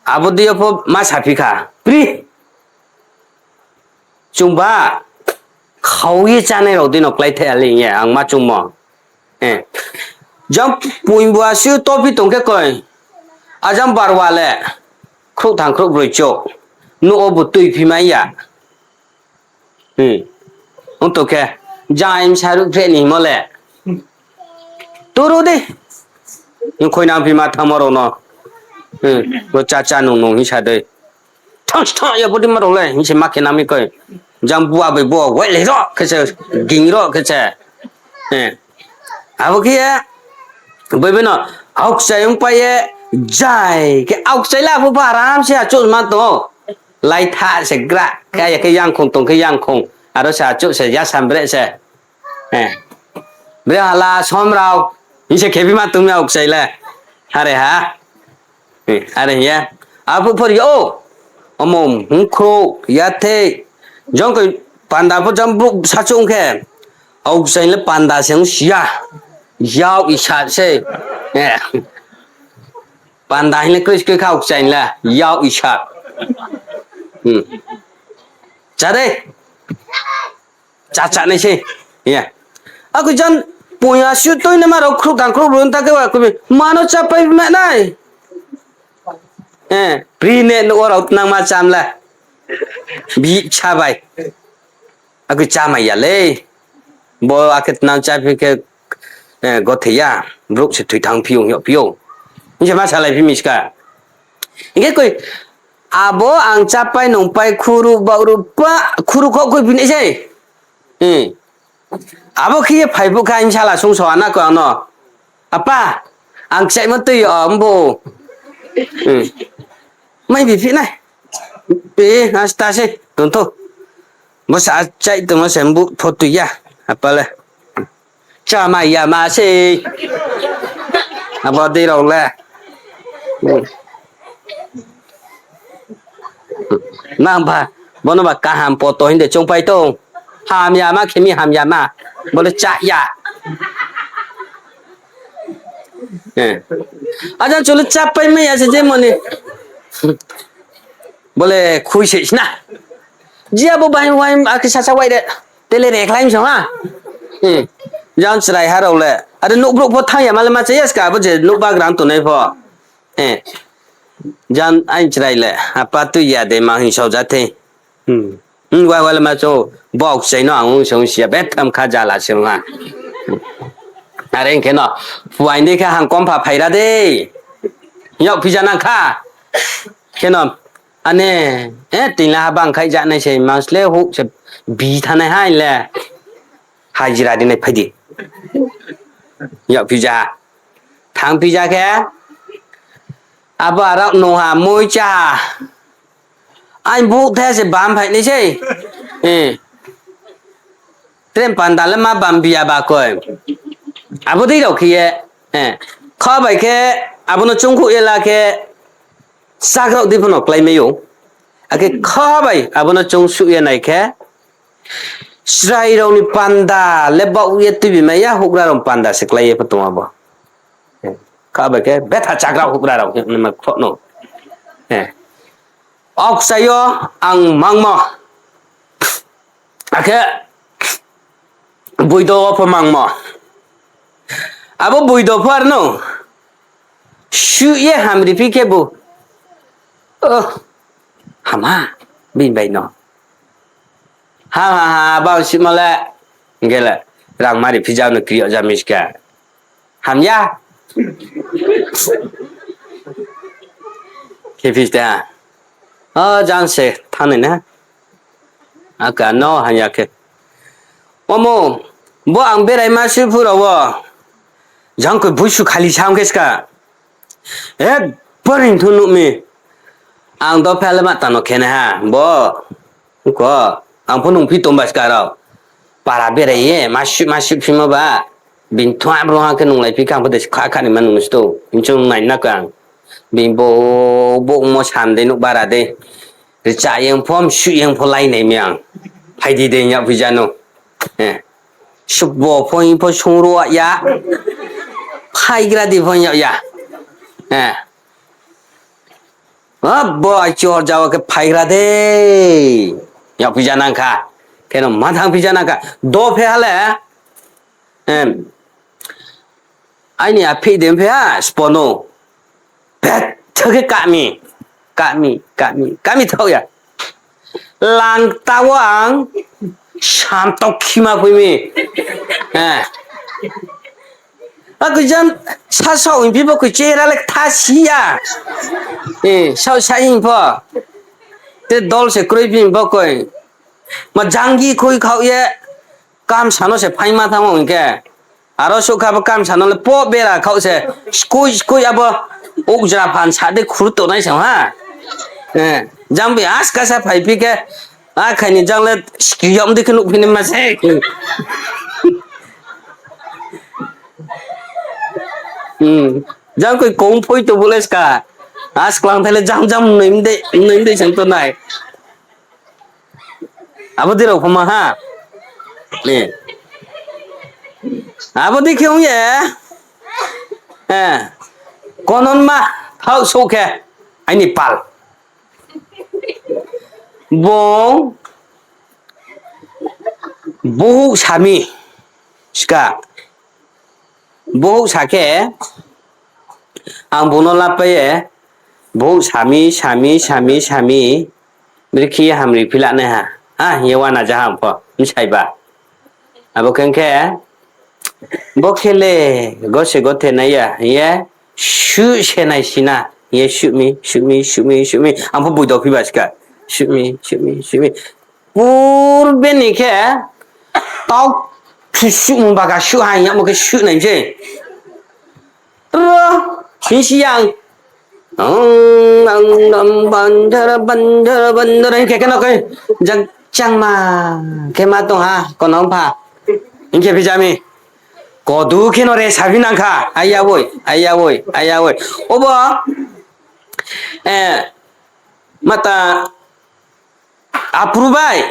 abo dei yo pho ma saphi kha, pri. Chungba, khau ye chánai rao dei no kláithai ya le hing ye, ang ma chungmo. Jang poing bua si tophi tong khe koi, ajang barwa le, khrouh thang khrouh broi chouh, nouh wo bu tuiphi mai ya. Ong tong khe, jang msa ruhphreh ni himo le. Turu di. Hing khoi nangphi ma thanngmo rao no. Bo cha cha nung nung hing sa dei. Thang si thang ya bo dei ma rao le, hing se ma khe nang mi koi. Jang bua bai bua, wai le ro khe se, ging ro khe se. Abo khe ye, bai bai no, aokchai ong pai ye, jai khe aokchai la pho pho aram se achouh ma tong ou. Laitha se gra, khe ya khe yangkhong tong khe yangkhong, aro se achouh se yasam bre se. Bre hala som rao, hing se khephi ma tong mi aokchai le. Are ha. Are hing ye. Aphuh phor yo. Omo hingkhrouh, yathei. Jang koi panda pho jang brouh sachouh ong khe. Aokchai le panda se ong si ya. Yak isa se. Panda hing le kroi se kroi kha aokchai le. Yak isa. Cha de. Cha cha nai se. Ako jan poing asi tuinaima rao khrouh thang khrouh broi ong ta khe wa khe bi. Ma no chápai ma nai. Pri ne nouh wo rao tnangma cham le. Bihih bsa bai. Akhe chámai ya le. Bo akhe tnang cháphi khe, eh, gothei ya. Brouh se thoi thanngphi ou, hing yagphi ou. Hing se ma salai phi mi ska. Hing khe koi, abo ang chápai nungpai khuruh baohruh pa, khuruh khaoh khuiphi nai sei. Hmm. Abo khe ye phai phuh khe aini bsala sungsa na koi ang no. Apa, ang kchaihmo tui yo, mbo. Hmm. Mai biphi nai. E, asta se, tong thou. Bo sa chaih tongmo se mbuh pho tui ya. Apa le. Chámai ya ma sei. Abo dei rao le. Nang ba, bono ba kaham poto hing de choungpai tong. Hamyama khe mi hamyama. Bo le chá ya. Eh. Ajang chu le chápai mai ya se je moni. Bo le khui se sna. Jia bo bai wai akhe sasa wai de. Tele rekhlai mi song ha. Eh. Jang chraiha rao le. Are nouh brouh pho thanng ya ma le ma cha ya ska abo je nouh bagra tongnai pho. Eh. Jang aini chrai le, apa tui ya de ma hing sao ja thei. Hmm, wai wai le ma cho, bok chai no ang ong se ong si ya, betham kha jala se ong ha. Are hing khe no, phuaing dei khe hangkompha phaira de. Yagphi ja nang kha. Khe no, ane, eh, tini le ha bang khai ja nai se, mangsle houh se bi thanai ha le. Hajira ri nai phai di. Yagphi ja ha. Thanngphi ja khe, abo arao nung ha moi cha ha. Aini bouh the se bam phai nai sei. Eh. Tre panda le ma bam bi ya ba koi. Abo dei rao khe ye. Eh. Kha bai khe, abo no choungkhouh ye la khe, chakrao dei pho no kláimai ou. Akhe kha bai abo no choungsuh ye nai khe, chrai rao ni panda le baoh ye tuibi mai ya, houhgra rao ni panda se klái ye pho tong abo. Kha bai khe betha chakrao houhgra rao hing ma khroh no. Aokchai yo ang mangmo. Akhe boido wo pho mangmo. Abo boido pho ar no. Suh ye hamri phi khe bo. Oh, hama, bini bai no. Ha, ha, ha, bang simo le. Hing khe le, rang mari phi ja no kri yag ja mi ska. Hamya. Khe phi sta. O, jang se, thanng nai na. Aka no hamya khe. Omo, bo ang berai ma suh phu rao wo. Jang koi buisu khali sa ong khe ska. Ekbar hing thu nuh mi. Ang do phale ma tano khe nai ha. Bo. Ko. Ang pho nung phi tong ba ska rao. Para berai ye, ma suh, ma suh phimo ba. Bini thua bro ha khe nunglai phi khe ang pho de kha kha ni ma nung sto. Hing chung nai na kang. Bini bo, bo mo sam de nuh bara de. Rcha yeng pho, msuh yeng pho lai nai mi ang. Phai di de yagphi ja no. Eh. Sukbo pho hing pho sungruh ya. Phaigra di pho yag ya. Eh. Abo ai chor jawa khe phaigra de. Yagphi ja nang kha. Kheno ma thanngphi ja nang kha. Do phe ha le. Em. Aini aphi de phe ha, spo no. Betha khe kami. Kami, kami, kami thaoh ya. Langta wo ang samtok khima phui mi. Eh. Akoi jang sasaoh hing phi bo koi chehra le ktha si ya. Eh, saoh sa hing pho. Te dol se kroi phi bo koi. Ma janggi khui khaoh ye. Kamsa no se phaima thanng ou hing khe. Aro suh kha bo kamsa no le po bera khaoh se. Skui skui abo. Ukjra phan sa de khur tongnai se ha. Eh, jang bi askasa phai phi khe. Akhai ni jang le skri yom di khe nuh phi nai ma se. Hmm. Jang koi kong phoi to bo le ska. Asklang thai le jang jang mnoi mdei, mnoi mdei sang to nai. Abo di rao pho ma ha. Abo di khe ong ye. Eh. Kononma thaoh souh khe. Aini pal. Bung bohouh sami ska. Bohouh sa khe, ang bung no lapai ye, bohouh sami, sami, sami, sami, brekhe ye hamri phi la nai ha. a hing ye uana ja ha pho, bsai ba. Abo khe khe, bo khe le, go se gothe nai ya, hing ye, suh se nai si na, hing ye suh mi, suh mi, suh mi, suh mi, ang pho boido phi ba ska, suh mi, suh mi, suh mi. Purbe ni khe, tau suh suh mung baga suh ha hing yamo khe suh nai se. Ro, hing si yang. Ang, ang, ang, bandara, bandara, bandara, hing khe khe no khe, jang, jangma, khe ma tong ha, kono pha. Hing khe phi ja mi. Kodu khe no re sa phi nang kha, aya woi, aya woi, aya woi. Obo, eh, mata, Apru bai.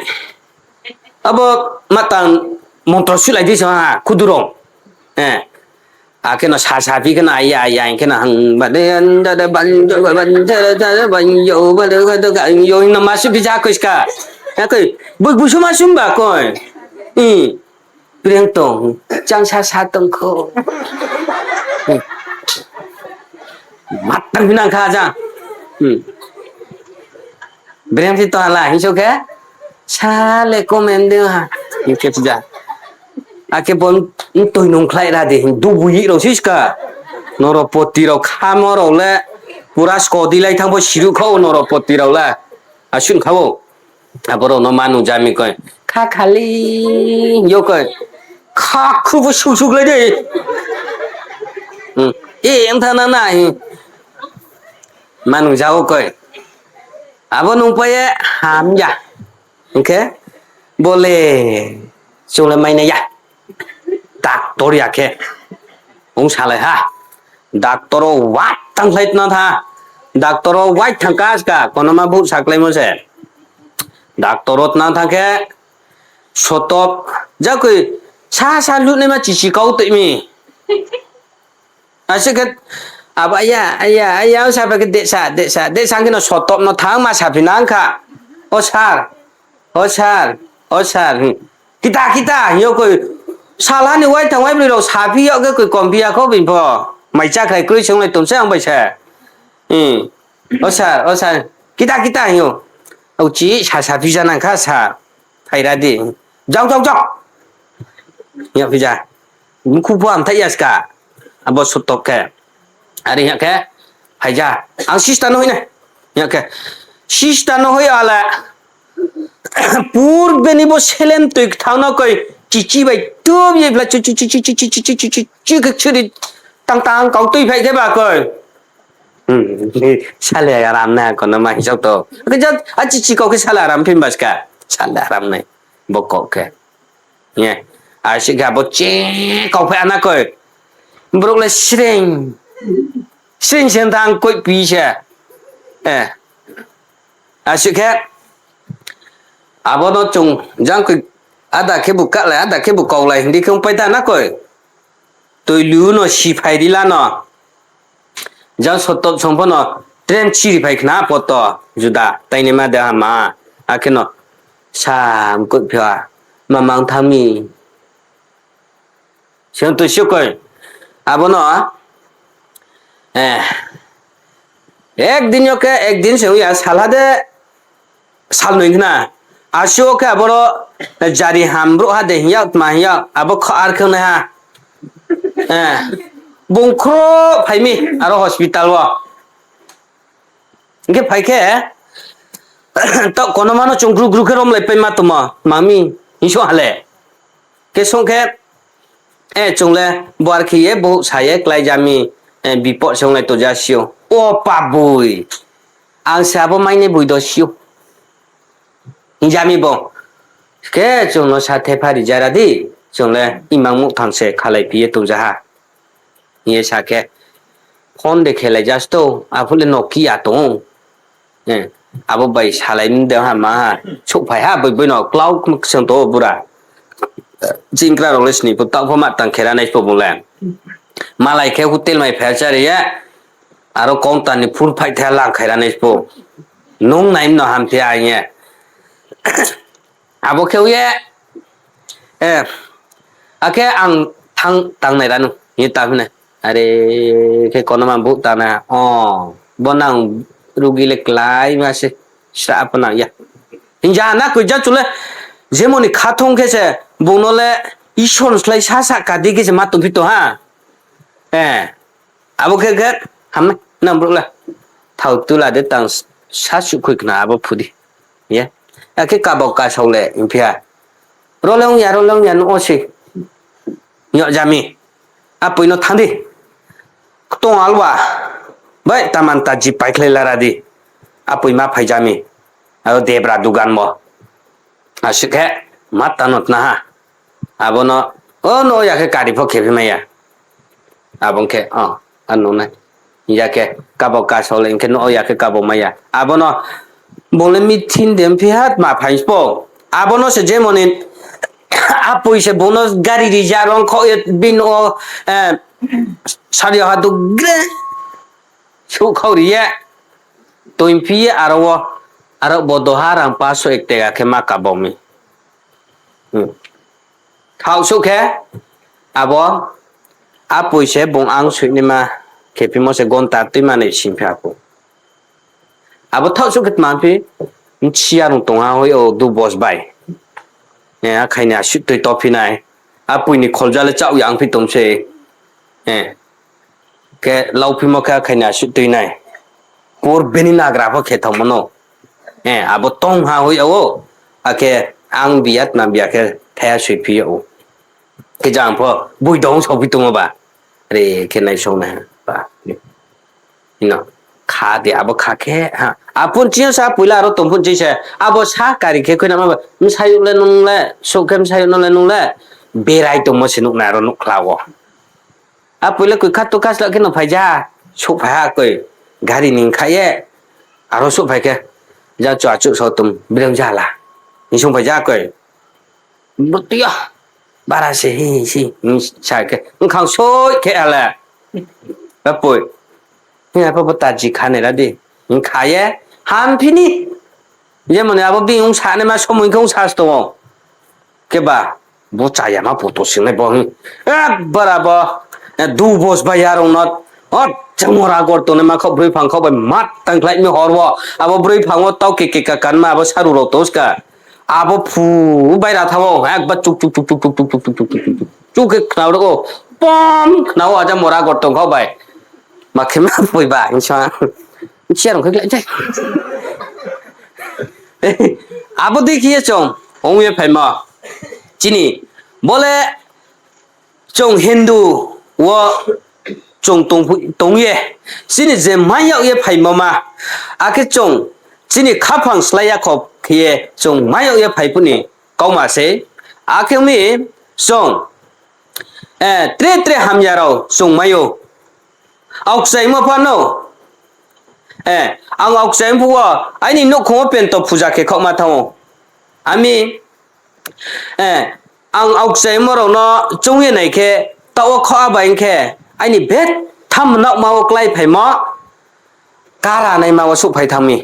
Abo matang montro suhlai di se ha, khudurung. Eh. Akhe no sa sa phi khe no aya, aya, khe no hang, ba de, da, da, ban, da, ban, da, da, da, ban, yo, ba, da, da, da, yo, no ma su phi ja koi ska. Ya koi, bu, bu su ma sum ba koi. Hmm. Breng tong, chang sa sa tong kho. Matang binang kha jang. Hmm. Breng si tong hala, hing so khe, sa le comment de ha. Hing khe phi ja. Akhe bo mtoi nung khlai ra di, hing dubu yi rao si ska. Norok poti rao khamo rao le, pura skodi lai thang pho siruh kha o norok poti rao le. Asun kha o. Abo rao no ma nung ja mi koi. Kha khali yo koi. Kha khu bo suk suk lai de. Hmm. E, ang tha na na, hing. Ma nung ja o koi. Abo nung pai ye ham ya. Hing khe, bo le, chung le mai nai ya. Doctor ya khe. Ong salai ha. Doctor wo wai tang khlai tna tha. Doctor wo wai thang ka ska, kono ma bouh sakhlaimo se. Doctor wo tna tha khe, sotop, ja koi, sa sa luhnaima chichi kau toi mi. Ase khe, abo aya, aya, aya, o sa ba khe dehsa, dehsa, dehsa khe no sotop no thang ma saphi nang kha. O sir, o sir, o sir, hmm. Kita, kita, hing yo koi, salha ni wai thang wai broi rao saphi yag khe koi komphi ya kho bini pho. Mai chakhlai kroi se onglai tong se ang bai se. Hmm. O sir, o sir, kita, kita, hing yo. Au chi sa saphi ja nang kha sir. Phaira di. Jao, jao, jao. Hing ya phi ja. Mkhu pho hamthai ya ska. Abo sotop khe. Are hing ya khe. Phai ja. Ang sister no hoih nai. Hing ya khe. Sister no hoih ale. Purbe ni bo selem toi kthang no koi. Chichi bai tubi ye bla chu chu chu chu chu chu chu chu chu chu chu khe churi tang tang kau tui phai khe ba koi. Hmm, sale aram na kono ma hisab to. Khe jat, a chichi kau khe sale aram phi ba ska. Sale aram nai. Bo kau khe. Ye. Ase khe abo che kau phai ana koi. Brouh le sreng. Sreng sreng thang koi pi se. Eh. Ase khe. Abo no chung jang koi ada khe bu kahlai, ada khe bu kaulai hindi khe pai ta na koi. Toilu no siphai rila no. Jang sotop song pho no train chiri phai khna poto juda tainaima de hama. Akhe no sa mkoih phia mamang thang mi. Siyang toi sio koi. Abo no, eh, ek din yo khe, ek din se ya salha de, sal noi khna. Asuh khe aboro jari ham brouhha de hing yag, tma hing yag, abo kha ar khe naiha. Eh, bung khro phai mi, aro hospital wo. Hing khe phai khe, taoh kono ma no chung gru gru khe romlai pai ma tongmo, ma mi, hing song ha le. Khe song khe, eh, chung le, bo ar khe ye, bo sa ye, klái ja mi, eh, bipot se onglai to ja si ou. O paboi, ang se abo mai ni boi do si ou. Hing ja mi bo. Khe chung no sa thepha ri ja ra di, chung le imang muhthang se khalai phi ye tong ja ha. Hing ye sa khe, phone de khelai ja sto, aphuh le Nokia tong ou. Eh, abo bai salai mi de ha ma ha, souhphai ha, boi boi no, klau ksong to bura. Chingkra rao le sni pho, taoh pho ma tang khera nai pho bung le. Malai khe hotel mai phai chári ye, aro counter ni phur phaih the lang khaira nai pho. Nung nai no hamphi a hing ye. Abo khe ye, eh, akhe ang thang tangnai ra nu, hing ye ta phi nai. Are khe kono ma buh ta na, o, bo nang rugi le klái ma se, sra pho nang ya. Hing ja na koi ja chu le, jemon ni khathong khe se, bung no le Isor ni slái sa sa ka di khe se ma tongphi tong ha. Abo khe khe hamnai nang brouh le. Thao tula de tang sa suh khui khna abo phu di. Ye. Akhe kabo kasao le hingphi ha. Ro le ong ya, ro le ong ya, nuh wo se. Yag ja mi. Apoi no thanng di. Ktong alwa. Bai taman ta ji paikhlai lara di. Apoi ma phai ja mi. Aro debra dugan bo. Asuh khe, ma tang no tna ha. Abo no, o no ya khe kari pho khephi mai ya. Abo khe, o, ano nai. Ya khe kabo kasao le, hing khe no ya khe kabo mai ya. Abo no, bung le meeting de phi ha tma phai spo. Abo no se jemon ni, apoi se bung no gari ri ja rong kho ye bini o, sari ha dugre. Suhkhau ri ye, toingphi ye aro wo, aro bo doha rang paso ek tega khe ma kabo mi. Thaohsuh khe, abo, apoi se bung ang soihnaima, khephimo se gonta tuima ni singphi apho. Abo thaohsuh khe tma phi, bchi ya rung tong ha hoi o du bos bai. Akhai ni asuh tui tophi nai. Apoi ni kholja le chaoh ya ongphi tong se. Khe lauphimo khe akhai ni asuh tui nai. Por bini nagra pho khe thanngmo no. Abo tong ha hoi ya o. Akhe ang biya tma biya khe thaiha soiphi ya ou. Khe jang pho boi dong saophi tongmo ba. Re khe naisong nai ha. Kha de abo kha khe ha. Aphun chini sa poila aro tong phun chini se. Abo sa kari khe khuinama ba. Bsayouh le nung le, souh khe bsayouh no le nung le. Berai tongmo se nuhnai aro nuhkhla wo. Apoi le koi kha to kha sla khe no phai ja. Souhphai ha koi. Gari ni kha ye. Aro souhphai khe. Ja chu achouh sao tong brem ja la. Hing sungphai ja koi. Butui yo, bara se hi si, sa khe, bkhang soi khe ale. Apoi, hing apho bo ta ji kha nai ra di. Hing kha ye, hamphi ni. Jemon abo bini ong sa naima somoi khe ong sa tong ou. Khe ba, bo chaya ma poto singnai bo hing. Ekbar abo, du bos bai ya rung no, o, changmora gor tongnaima khaoh broi phang khaoh bai mat tangkhlai mi hor wo. Abo broi phang wo tau ke ke kakanma abo saru rao tong ska. Abo phu bai ra thanng ou, ekbar chuk chuk chuk chuk chuk chuk chuk chuk chuk chuk chuk khe khna rao ou, pom khna ou, aja mora gor tong khaoh bai. Ma khe ma poi ba, hing sa. Siya rung khe khlai jai. Abo dei khe ye chung ong ye phaimo. Chini, bo le chung Hindu wo chung tong ye, chini je mai yag ye phaimo ma, akhe chung chini khaphang slái ya kho khe ye chung mai yag ye phai phuh ni kauma sei, akhe ong mi chung, tre tre hamya rao chung mai ou. Aokchaimo pha no, ang aokchaimo phuh wo aini nouhkhong wo pento puja khe khaohma thanng ou. Ami, ang aokchaimo rao no choung ye nai khe, taoh wo khaoh bai ong khe, aini betha mnaohma wo kláiphaimo, kara naima wo souhphai thanng mi.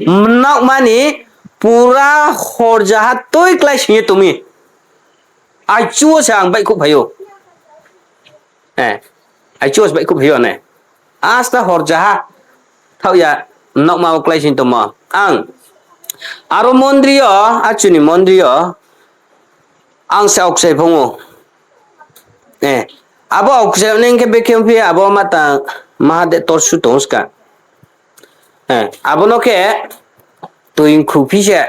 Mnaohma ni pura horjaha tui kláising ye tong mi. Aichu wo se ang baihkhouh phai ou. Aichu wo se baihkhouh phai ou ne. Asta horjaha. Thaoh ya, mnaohma wo kláising tongmo. Ang aro mondri yo, achu ni mondri yo, ang se aokchai phung ou. Abo aokchai nai khe bekhe ongphi, abo mata maha de torsu tong ska. Abo no khe toi khuphi se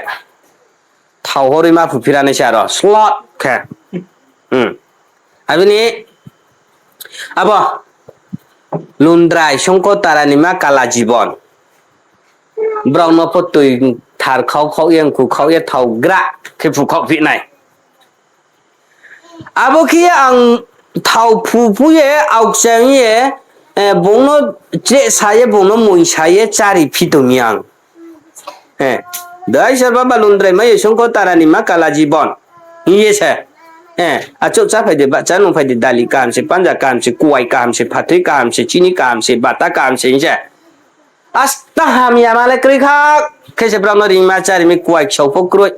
thao horoi ma phuphi ra nai se aro slot khe. Abo ni, abo Lundrai Songkotara ni ma Kalajibon. Brao no pho toi thar khau khau ye, mkhu khau ye, thao gra khe phu khau phi nai. Abo khe ye ang thao phu phu ye, aokchai ye, bung no chrehsa ye, bung no moingsa ye, chári phi tong mi ang. Dai sor baba Lundrai mai ye Songkotara ni ma Kalajibon. Hing ye se. Achouh chá phai de, bahcha nung phai de, dali kaham se, panja kaham se, kuai kaham se, phathoi kaham se, chini kaham se, bata kaham se hing se. Asta hamyama le kroi kha, khe se brao no ringma chári mi kuai ksao pho kroi,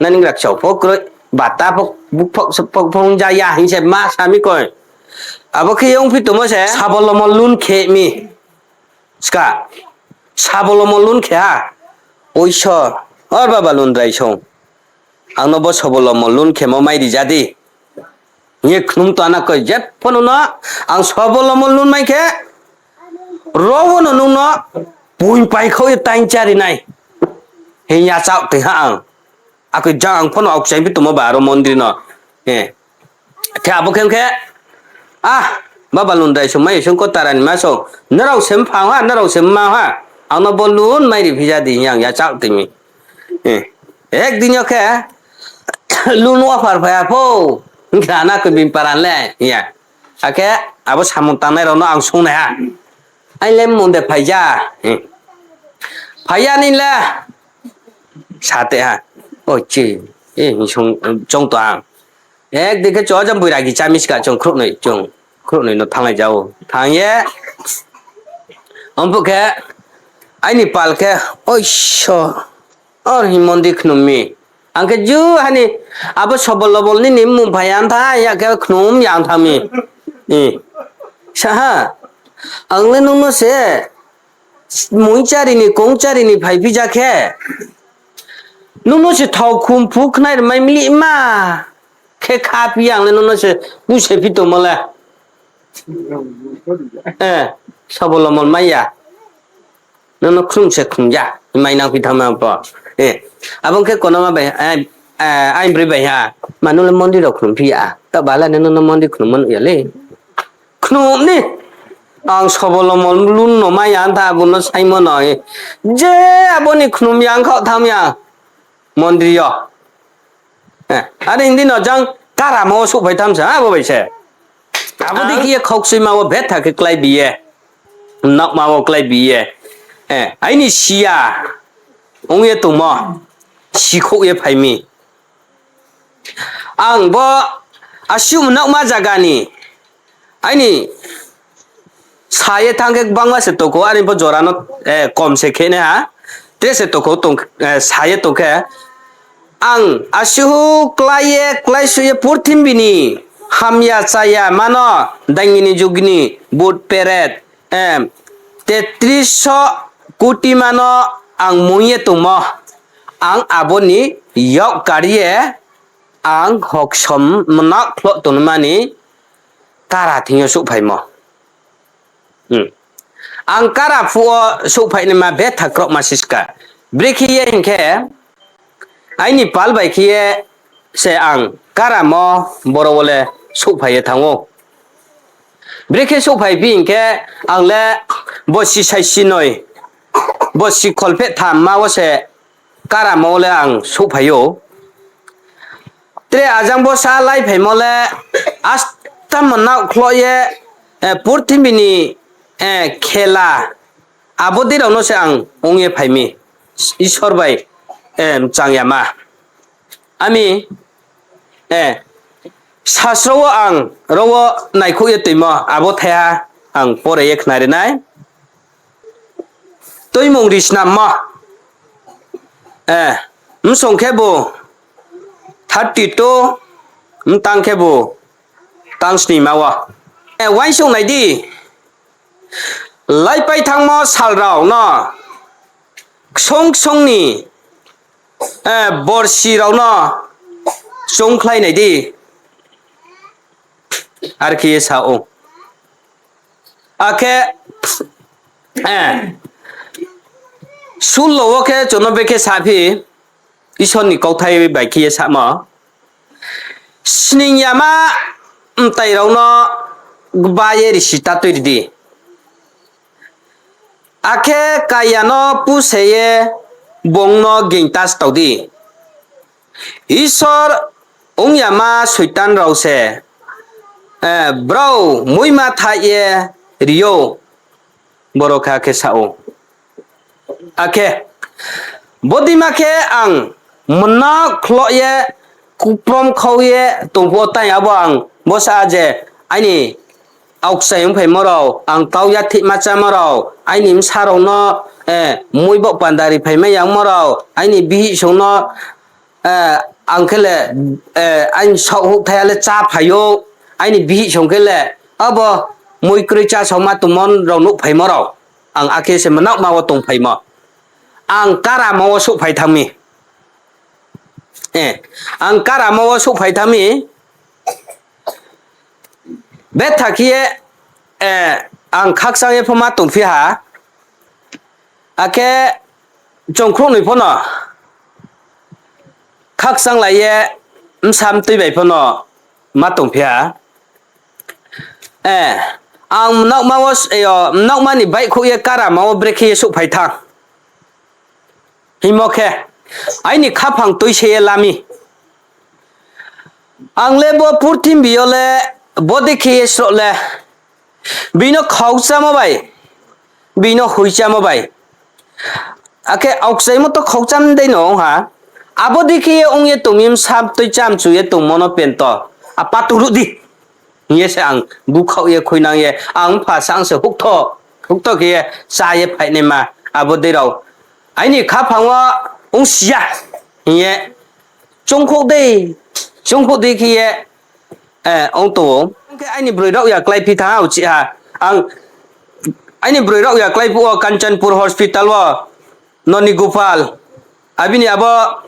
nani gra ksao pho kroi, bata pho, buk pho, sop pho, pho ja ya hing se ma sa mi koi. Abo khe ye ongphi tongmo se sabolomo lun khe mi. Ska, sabolomo lun khe ha. Oiso, or baba lundrai song, ang no bo sobolomol lun khemo mai ri ja di. Hing ye khnum tong ha na koi, jepho no no, ang sobolomol lun mai khe, ro wo no nung no, poing pai khau ye taing chári nai. Hing yachaoh tong ha ang. Akoi jang ang pho no aokchai phi tongmo ba aro mondri no. Khe abo khe ong khe, ah, baba lundrai song mai song ko tara ni ma song, nrao se mphang ha, nrao se mma ha, ang no bo lun mai ri phi ja di hing ye ang yachaoh tong mi. Ekdin yo khe, lun offer phai ya pho, hing khe ana koi bini paran le, hing ya. Akhe abo samung tangnai rao no ang sung nai ha. Ai le mung de phai ja, phai ya ni le, sa te ha. O chi, e, hing sung, choung tong ang. Ekdin khe chu jang boiragi chámi ska chung khrouhnoi, chung khrouhnoi no thannglai ja ou. Thanng ye, ongphuh khe, aini pal khe, oiso, or hing mondri khnum mi. Ang khe ju hani, abo sobolomol nini mmung phai ya tha, ya khe khnum ya tha mi. Sa ha, ang le nung no se, moing chári ni, kong chári ni phai phi ja khe, nung no se thao khum phu khnai ri mai mlihma khe kha phi ya ang le nung no se puse phi tongmo le. Sobolomol mai ya. Nung no khnum se khnum ya, mai nang phi thanngma pho. Abo ong khe konoma bai, aini broi bai ha, ma nung le mondri rao khnum phi ya, taoh bala ni nung no mondri khnummo nuh ya le. Khnum ni, ang sobolomol lun no mai ya tha, abo no saimo no. Je abo ni khnum ya ong khaoh tham ya mondri yo. Are hing di no jang karamo wo souhphai tham se, abo bai se. Abo dei khe ye khaukchuima wo betha khe kláibi ye, mnaohma wo kláibi ye, aini si ya ong ye tongmo, sikhouh ye phai mi. Ang bo asuh mnaohma zaga ni, aini sa ye thanng khe gbangma se tongkhou, are pho jora no kom se khe nai ha, tre se tongkhou, sa ye tong khe, ang asuh klái ye, kláisuh ye purthimbi ni hamya chaya ma no, daingini jugini, bhut peret, tetris so koti ma no ang mung ye tongmo, ang abo ni yak kar ye, ang hoksom mnaohkhloh tongnaima ni kara thing yo souhphaimo. Ang kara phuh wo souhphainaima betha kraohma siska. Brekhe ye hing khe, aini pal bai khe ye se ang karamo boro wo le souhphai ye thanng ou. Brekhe souhphai phi hing khe, ang le bosi saisi noi, bosi kholpheh tham ma wo se karamo le ang souhphai ou. Tre ajang bo sa láiphaimo le, asta mnaohkhloh ye, purthimbi ni khela, abo dei rao no se ang ong ye phai mi. Isor bai mchang yama. Ami, sasro wo ang ro wo naikhouh ye toimo, abo thaiha ang pore ye khnari nai. Tuimung ri snammo. Bsong khebu thirty two, mtang khebu tang snima wo. Uaingsouh nai di, láipai thanngmo sal rao no, ksong ksong ni borsi rao no choungkhlai nai di, are khe ye sa ou. Akhe, sullo wo khe chung no brekhe saphi, Isor ni kauthai bai khe ye samo, sning yama mtai rao no gba ye risi ta tuiri di. Akhe kaya no puse ye bung no ging ta stao di. Isor ong yama Soitan rao se brao muima thaih ye ri ou, boro kha khe sa ou. Akhe bodeima khe ang mnaohkhloh ye, kuprom khau ye tong phuh wo, tai abo ang bo sa je aini aokchai ongphaimo rao, ang kau yathihma chámo rao, aini bsa rao no mui baoh panda ri phaimai yangmo rao, aini bihih song no ang khe le aini saoh houhthai ya le chá phai ou, aini bihih song khe le abo mui kroi chá saoma tongmo rao nuhphaimo rao, ang akhe se mnaohma wo tongphaimo. Ang karamo wo souhphai thanng mi. Eh, ang karamo wo souhphai thanng mi. Betha khe ye, eh, ang khakchang ye pho ma tongphi ha. Akhe chung khrouhnoi pho no khakchang lai ye bsa mtui bai pho no ma tongphi ha. Eh, ang mnaohma wo, eh, mnaohma ni baihkhouh ye karamo wo brekhe ye souhphai thanng. Hingmo khe, aini khaphang tuise ye la mi. Ang le bo purthimbi yo le bodei khe ye sroh le, bini khaukchamo bai, bini hoichamo bai. Akhe aokchaimo to khaukcham dei no ong ha. Abo dei khe ye ong ye tong mi, bsa tui chamchu ye tongmo no pento. Apa turuh di. Hing ye se ang búkhaoh ye khuinang ye, ang mpha sa ang se houhtho, houhtho khe ye chá ye phainaima, abo dei rao. Aini khaphang wo ongsi ya, hing ye, chungkhouh dei, chungkhouh dei khe ye, eh, ong tong ou. Khe aini broi rao ya kláiphi thanng ha uchih ha. Ang, aini broi rao ya kláiphuh wo Kanchanpur hospital wo Noni Gopal, abini abo,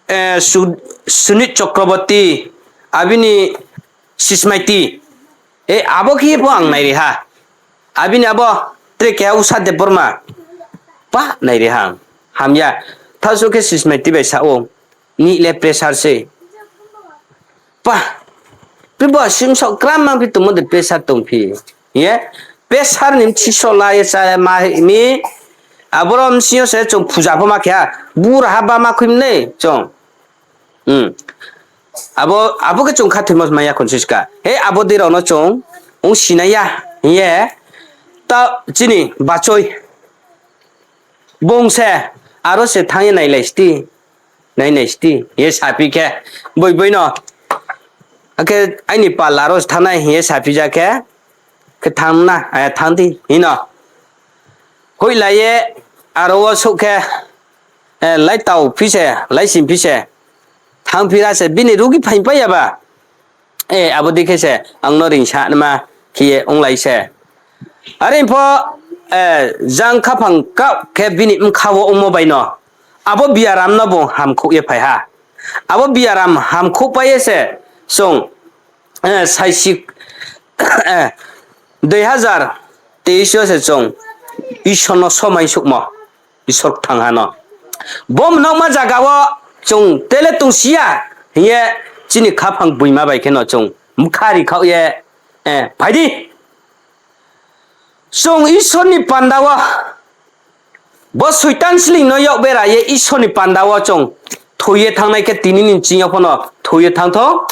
eh, Su-, Sunit Chakraborty, abini Sismaiti, eh, abo khe pho ang nairi ha. Abini abo tre keha Usha Debbarma, pa nairi ha. Hamya, thaohsuh khe Sismaiti bai sa ou, nini le pressure se. Pa, pri bo simsao kram mang phi tongmo de pressure tongphi. Ye, pressure ni bchiso la ye chá ma hing mi. Aboro bsing yo se chung puja pho ma khe ha. Bura ha ba ma khui mnai chung. Hmm. Abo, abo khe chung khathoimo mai ya khon siska. He, abo dei rao no chung ongsi nai ya hing ye, ta chini bachoi. Bung se, aro se thanng ye nailai sti, nainai sti, hing ye saphi khe, boi boi no, akhe aini pal aro se thanng nai hing ye saphi ja khe, khe thanng na, eh, thanng di, hing no. Hoihlai ye, aro wo souh khe, eh, lai tao phi se, lai sim phi se, thanngphira se, bini rugi phaingpai ya ba. Eh, abo dei khe se ang no reingsa naima khe ye onglai se. Are pho, eh, jang khaphang kaoh khe bini bkha wo ongmo bai no, abo biaram no bung hamkhouh ye phai ha. Abo biaram hamkhouhpai ye se chung, eh, saisi, eh, dui hazar teis yo se chung Isor no somai suhmo, Isor kthang ha no. Bo mnaohma zaga wo chung tele tongsi ya hing ye chini khaphang boima bai khe no chung bkha ri khaoh ye, eh, phai di. Chung Isor ni panda wo, bo Soitan sleing no yak bera ye Isor ni panda wo chung thoi ye thanngnai khe tini ni bsing yo pho no thoi ye thanng thou.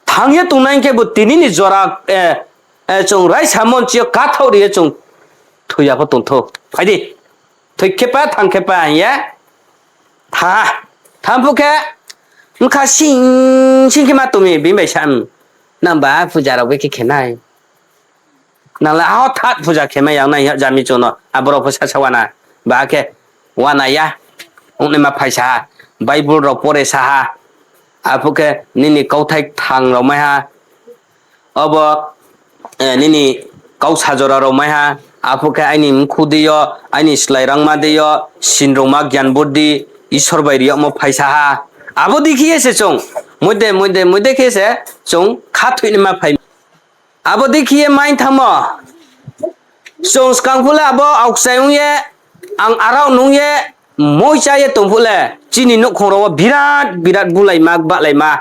Thanng ye tongnai khe bo tini ni jora, eh, eh, chung raisa monchi yo kathaoh ri ye chung thoi ya pho tong thou. Phai di. Thoi khe pa, thanng khe pa hing ye. Tha, thanng phuh khe, bkha sing sing khe ma tong mi, bini bai sa, hmm, nang ba puja rao bai khe khe nai. Nang le hothat puja khe mai ya nai hing ye jami chung no, aborao pho sasa wana, ba khe wana ya, ongnaima phaisa ha, Bible rao pore sa ha, arphuh khe nini kauthai kthang rao mai ha, abo, eh, nini kau sajora rao mai ha, arphuh khe aini mkhu dei yo, aini slái rangma dei yo, sinrungma gyan buddi, Isor bai ri yagmo phaisa ha. Abo dei khe ye se chung, moide, moide, moide khe se chung khathoinaima phai. Abo dei khe ye mai thanngmo. Chung skang phuh le abo aokchai ong ye, ang arao nung ye, moi chá ye tong phuh le, chini nouhkhong rao wo birat, birat bulaima, gbalaima.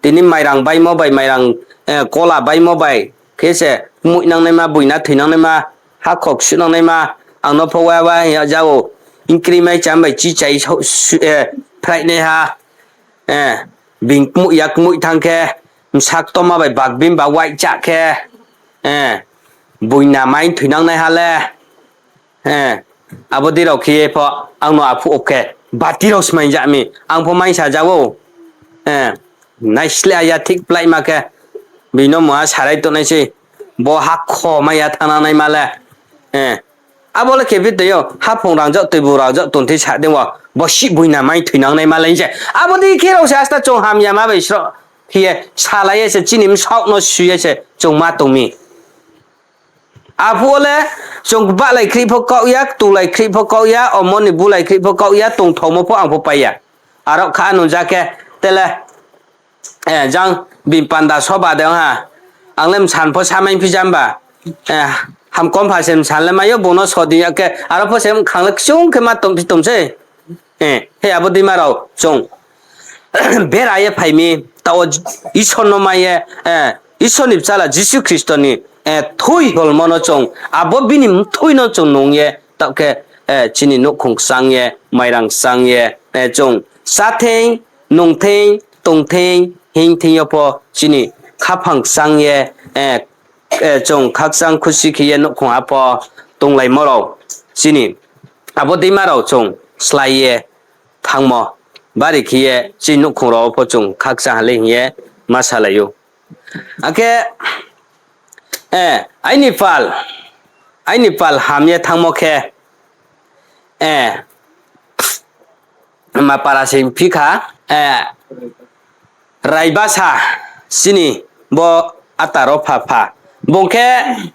Tini mairang baimo bai, mairang, eh, kola baimo bai khe se kmoihnangnaima, boina thoinangnaima, hakhor ksuhnangnaima, ang no pho wa wa hing ya jao, nkri mai cham bai chichai so-, su-, eh, phrainaiha, eh, bini kmoih ya kmoih thanng khe, bsa ktoma bai bakbin ba waihchah khe, eh, boina mai thoinangnaiha le, eh, abo dei rao khe ye pho ang no aphuh o khe bati rao smai ja mi, ang pho mai sa ja ou, eh, naisleh ya thik pláima khe, bini no mungha sarai tongnai sei, bo hakhor mai ya thanngnaima le, eh, abo le khe bi tei yo, haphung rangzag, tuibu rangzag tongthai sa dei wo, bo sih boina mai thoinangnaima le se. Abo dei khe rao se asta chung hamyama bai sroh khe ye, salai ye se, chini bsaoh no su ye se chung ma tong mi. Aphuh wo le chung kbahlai khrih pho kaoh ya, ktulai khrih pho kaoh ya, omo ni bulai khrih pho kaoh ya, tongthaomo pho ang pho pai ya. Aro kha nung ja khe, tele, jang bini panda soba de ong ha. Ang le msan pho samaiphi jamba. Hamkom pha se msan le mai yo, bung no sodi ya khe, aro pho se mkhang le kchung khe ma tongphi tong se. He abo deima rao chung bera ye phai mi, taoh wo Isor no mai ye, Isor ni bsala Jisu Khristo ni thui holmo no chung, abo bini mthui no chung nung ye, taoh khe chini nouhkhong kchang ye, mairang kchang ye, chung chá thing, nung thing, tong thing, hing thing yo pho chini khaphang kchang ye, chung khakchang khusi khe ye nouhkhong ha pho tonglaimo rao, chini abo deima rao chung slái ye thanngmo, bari khe ye chini nouhkhong rao wo pho chung khakchang ha le hing ye ma salai ou. Akhe, aini pal, aini pal ham ye thanngmo khe, ma para se phi kha, Raibasa, chini bo ata ro pha pha. Bung khe,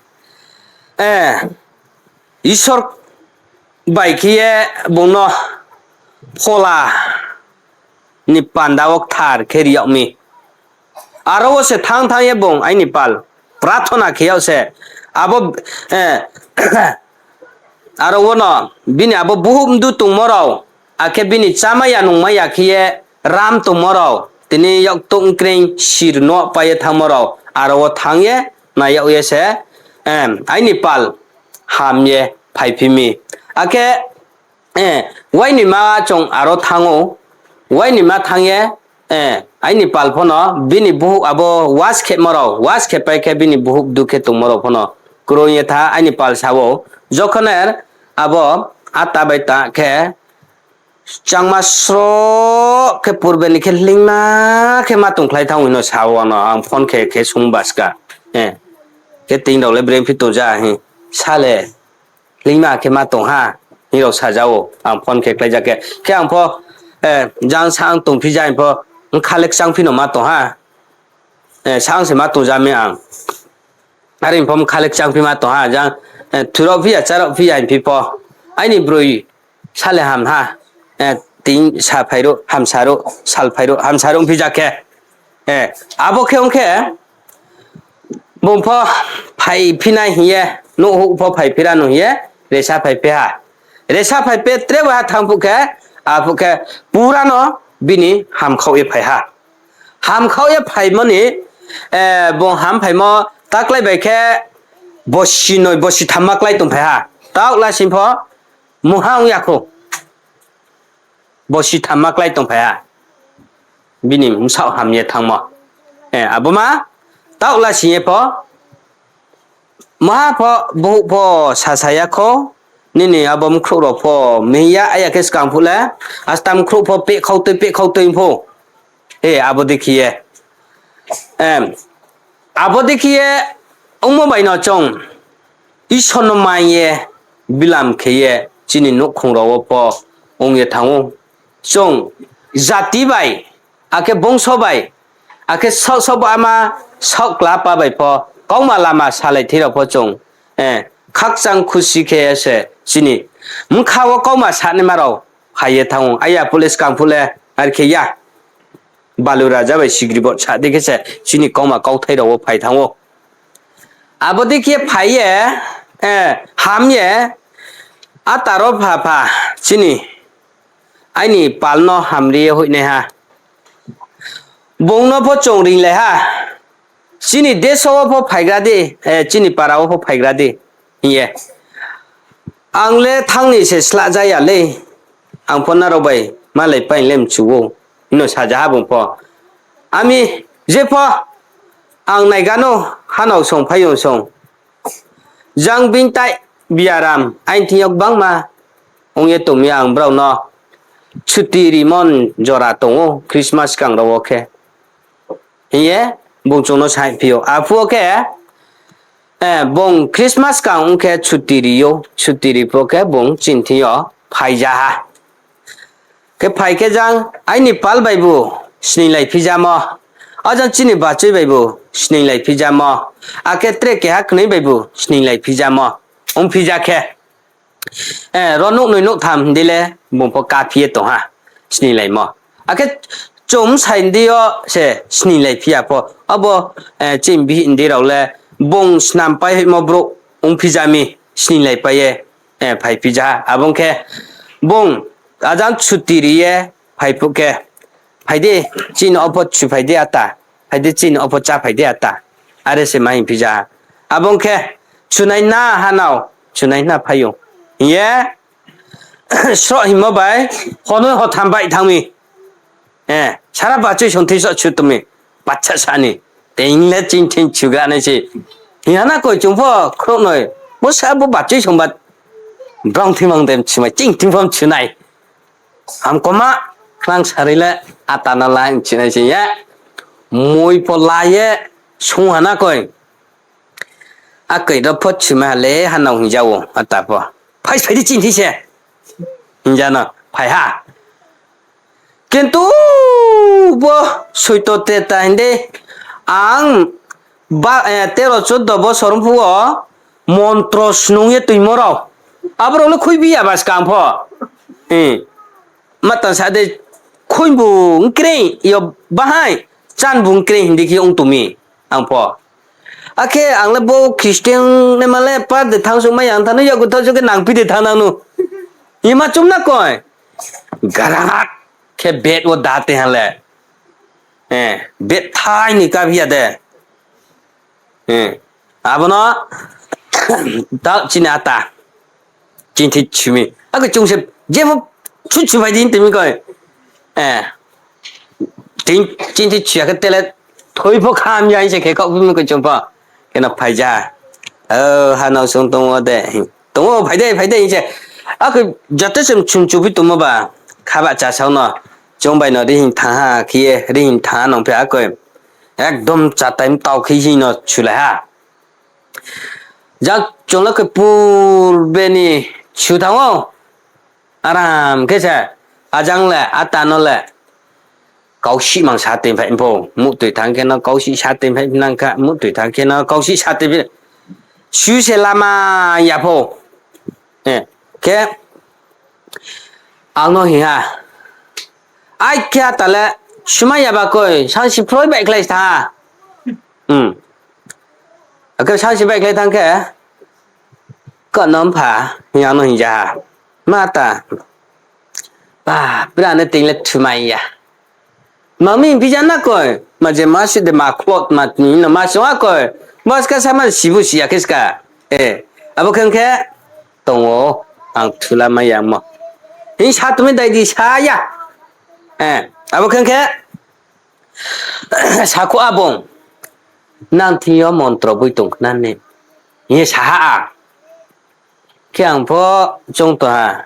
Isor bai khe ye bung no phola ni panda wo kthar khe ri yag mi. Aro wo se thanng thanng ye bung aini pal prathona khe yag se, abo, aro wo no bini abo buhuh mdu tongmo rao, akhe bini chámai ya nungmai ya khe ye ram tongmo rao, tini yaktouh nkreing sir no pai ye thanngmo rao, aro wo thanng ye nai yag ye se, aini pal ham ye phaiphi mi. Akhe, wainima chung aro thanng ou, wainima thanng ye, aini pal pho no bini buhuh abo was khemo rao, was khe pai khe bini buhuh bdu khe tongmo rao pho no kroi ye tha, aini pal sa ou, Jokhoner abo ata bai ta khe changma sroh khe purbe ni khe hleingma khe ma tongkhlai thanng ou hing no sa ou, ang no ang phone khe khe sung baska. Khe tini rao le brephi tong ja hing, sa le hleingma khe ma tong ha, hing rao sa ja ou, ang phone khe khlai ja khe. Khe ang pho, jang sa ang tongphi ja hing pho, bkha le kchangphi no ma tong ha, sa ang se ma tong ja mi ang. Are hing pho bkha le kchangphi ma tong ha, jang, thuraophi ya, cháraophi ya hingphi pho, aini broi sa le ham ha, tini sa phai ruh, hamsa ruh, sal phai ruh, hamsa ruh ongphi ja khe. Abo khe ong khe, bung pho phaiphi nai hing ye, nouhhuh pho phaiphi ra no hing ye, resa phaiphi ha. Resa phaiphi tre wa ha thanng phuh khe, aphuh khe pura no bini hamkhaoh ye phai ha. Hamkhaoh ye phaimo ni, bung ham phaimo taklái bai khe bosi noi bosi thamma klái tongphai ha. Taoh lasing pho mungha ong ya khou. Bosi thamma klái tongphai ha. Bini bsaoh ham ye thanngmo. Abo ma, taoh lasing ye pho, maha pho, buhuh pho sasa ya khou, nini abo mkhrouh rao pho ming ya, aya khe skang phuh le, asta mkhrouh pho pehkhau tui, pehkhau tui pho. Abo dei khe ye, abo dei khe ye, ongmo bai no chung, Isor no mai ye, bilam khe ye, chini nouhkhong rao wo pho ong ye thanng ou. Chung jati bai, akhe bongso bai, akhe saoh saoh bo ama saoh klapa bai pho, kauma lama salai thei rao pho chung, khakchang khusi khe ye se chini bkha wo kauma sanaima rao phai ye thanng ou. Aya phuh le skang phuh le, are khe ya. Balu raja bai sigri bo sa dei khe se chini kauma kauthai rao wo phai thanng ou. Abo dei khe phai ye, ham ye, ata ro pha pha, chini aini pal no hamri ye hoihnaiha. Bung no pho chung ringlai ha. Chini deso wo pho phaigra di, chini para wo pho phaigra di, hing ye. Ang le thanng ni se slah ja ya lei. Ang pho nrao bai malai pai le mchu ou, hing no sa ja ha bung pho. Ami, je pho, ang naiga no, hanao song, phaiyong song. Jang bini tai biaram, aini thing yo gbangma ong ye tong mi, ang brao no chuti rimo jora tong ou, Christmas skang rao wo khe. Hing ye bung chung no saingphi ou. Aphuh wo khe, bung Christmas skang ong khe chuti ri ou, chuti ri pho khe bung chini thing yo phai ja ha. Khe phai khe jang aini pal baibu sninglai phi jamo. Ajang chini bachoi baibu sninglai phijamo. Akhe tre keha knoi baibu sninglai phijamo. Ong phija khe, eh, ro nouh noi nouh tham hing di le bung pho kaphi ye tong ha, sninglai mo. Akhe chung bsai hing di yo se sninglai phi ya pho. Abo, eh, chini bihih hing di rao le bung snam pai hoihmo brouh ong phija mi, sninglai pai ye, eh, phai phija ha. Abo ong khe bung ajang chuti ri ye phai phuh khe, phai di, chini opho chu phai di ata, phai di, chini opho chá phai di ata. Are se ma hing phija ha. Abo ong khe, chunai na hanao, chunai na phai ou. Hing ye, sroh hingmo bai, honoi hotham baih thanng mi. Eh, sara bachoi songthing soh chu tong mi. Bacha sa ni. Teing le chingthing chugra nai se. Hing ha na koi chung pho khrouhnoi. Bo sa bo bachoi songba. Brang thing mang dem chumai chingthing pho chunai. Hamkoma, khnang sari le, ata no la hing chinai se ye. Moi pho la ye, sung ha na koi. Akoi ro pho chumai ha le hanao hingja ou, ata pho. Phai, phai di chini thi se. Hingja no, phai ha. Kintu bo soito treta hing di, ang ba, eh, tero choddo bosor ong phuh wo montro snung ye toimo rao. Abo rao le khuibi ya ba skang pho. Eh. Ma tang sa de, khuibu ong krei, yo bahai, chanbu ong krei hing di khe ong tong mi, ang pho. Akhe ang le bo Christian naima le par de thanng sungmai ya, ang thanng no yakgu thanng sung khe nangphi de thanng nang nu. Ima chum na koi. Garak khe bed wo da te ha le. Eh, bed thai ni kaphi ya de. Eh, abo no, ta chini ata. Chini thi chu mi. Akhe chung se, jepho chu chu bai di hing tong mi koi. Eh, chini thi chu ya khe tele, thoi pho kham ya hing se khe khaoh phi mi koi chung pho. Khe no phai ja. O, hanao sung tong wo de. Tong wo, phai de, phai de hing se. Akhe joto se chum chu phi tongmo ba. Kha ba cha sao no. Chung bai no rihing thanng ha khe ye, rihing thanng ha nung phi akoi. Ekdom chatai mtao khe hing no chulai ha. Ja chung le khe purbe ni chu thanng ou. Aram khe se, ajang le, ata no le. Kausih mang sa toing phai pho, muhtoi thanng khe no kausih sa toing phai nang kha, muhtoi thanng khe no kausih sa toing phai. Su se lama ya pho. Eh, khe, ang no hing ha. Ai khe ata le, sumai ya ba koi, sangsi phroi baihkhlai thanng ha. Hmm. Akhe sangsi baihkhlai thanng khe, kano mpha, hing ang no hing ja ha. Ma ta, ba, bra ne ting le thumai ya. Ma mi hing phi ja na koi, ma je ma si de ma khlot ma tini no ma sung akoi. Bo ska sa ma sibu si ya khe ska. Eh, abo khe ong khe, tong ou, ang thulamai ya mo. Hing sa tong mi dai di sa ya. Eh, abo khe ong khe, sakhouh abong, nang thing yo montro boi tong khna ne. Hing ye sa ha a. Khe ang pho choung tong ha,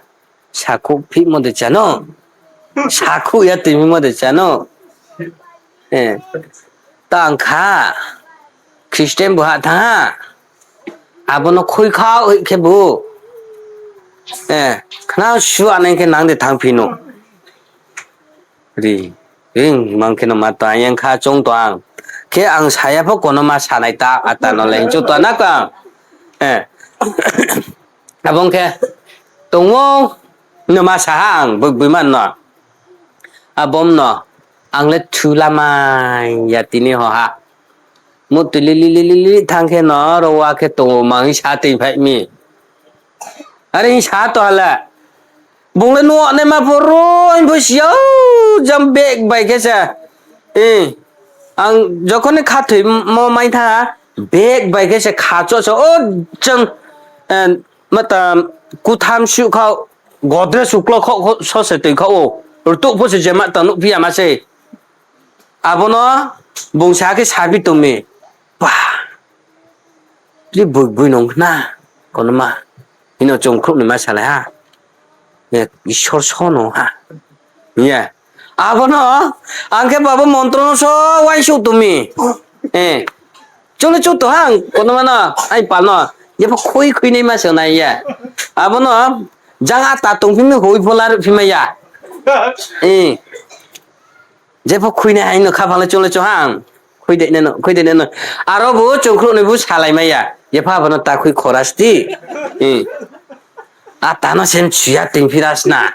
sakhouh phihmo de cha no, sakhouh ya toingphimo de cha no. Eh, tang kha, Christian bu hah thanng ha, abo no khui khaoh hoih khe bu, eh, khna sua nai khe nang de thanngphi no. Ri, ring mang khe no ma tang yang kha choung tong ang. Khe ang sa ya pho kono ma sanai ta, ata no le hing choung tong na kang. Eh. Abo ong khe, tong ou, no ma sa ha ang, boi, boi man no. Abo no, ang le thulamai ya tini ho ha. Muhtoi lili lili lili thanng khe no, ro wa khe tong ou, mang hing sa toing phai mi. Are hing sa tong ha le. Bung le nuh naima pho ro hing pho si ya, jang bag bai khe se. Eh, ang jokhon ni khathoimo mai tha, bag bai khe se khachoh se, o, jang, eh, mata kutham suh khaoh, Godrej uklo khaoh, khaoh, so se toi khaoh ou. Rtuh pho se je ma tang nuhphi ya ma se. Abo no bung sa khe sabi tong mi. Ba, bri boi boi nung khna, kono ma. Hino chung khruh ni ma salai ha. Ye, Isor so no ha. Ye. Abo no, ang khe babo montro no so uaingsouh tong mi. Eh. Chung le chung tong ha, kono ma no, ai pal no. Jepho khui khui nai ma se nai ye. Abo no, jang ata tong phi mi hoi pho laruh phi mai ya. Eh. Jepho khui nai hai no khaphang le chung le chung ha ang. Khuidei nai no, khuidei nai no. Aro bo chung khrouhnoi bu salai mai ya. Ye pha bo no ta khui khora sti. Hmm. Ata no sem chuya ting phira sna.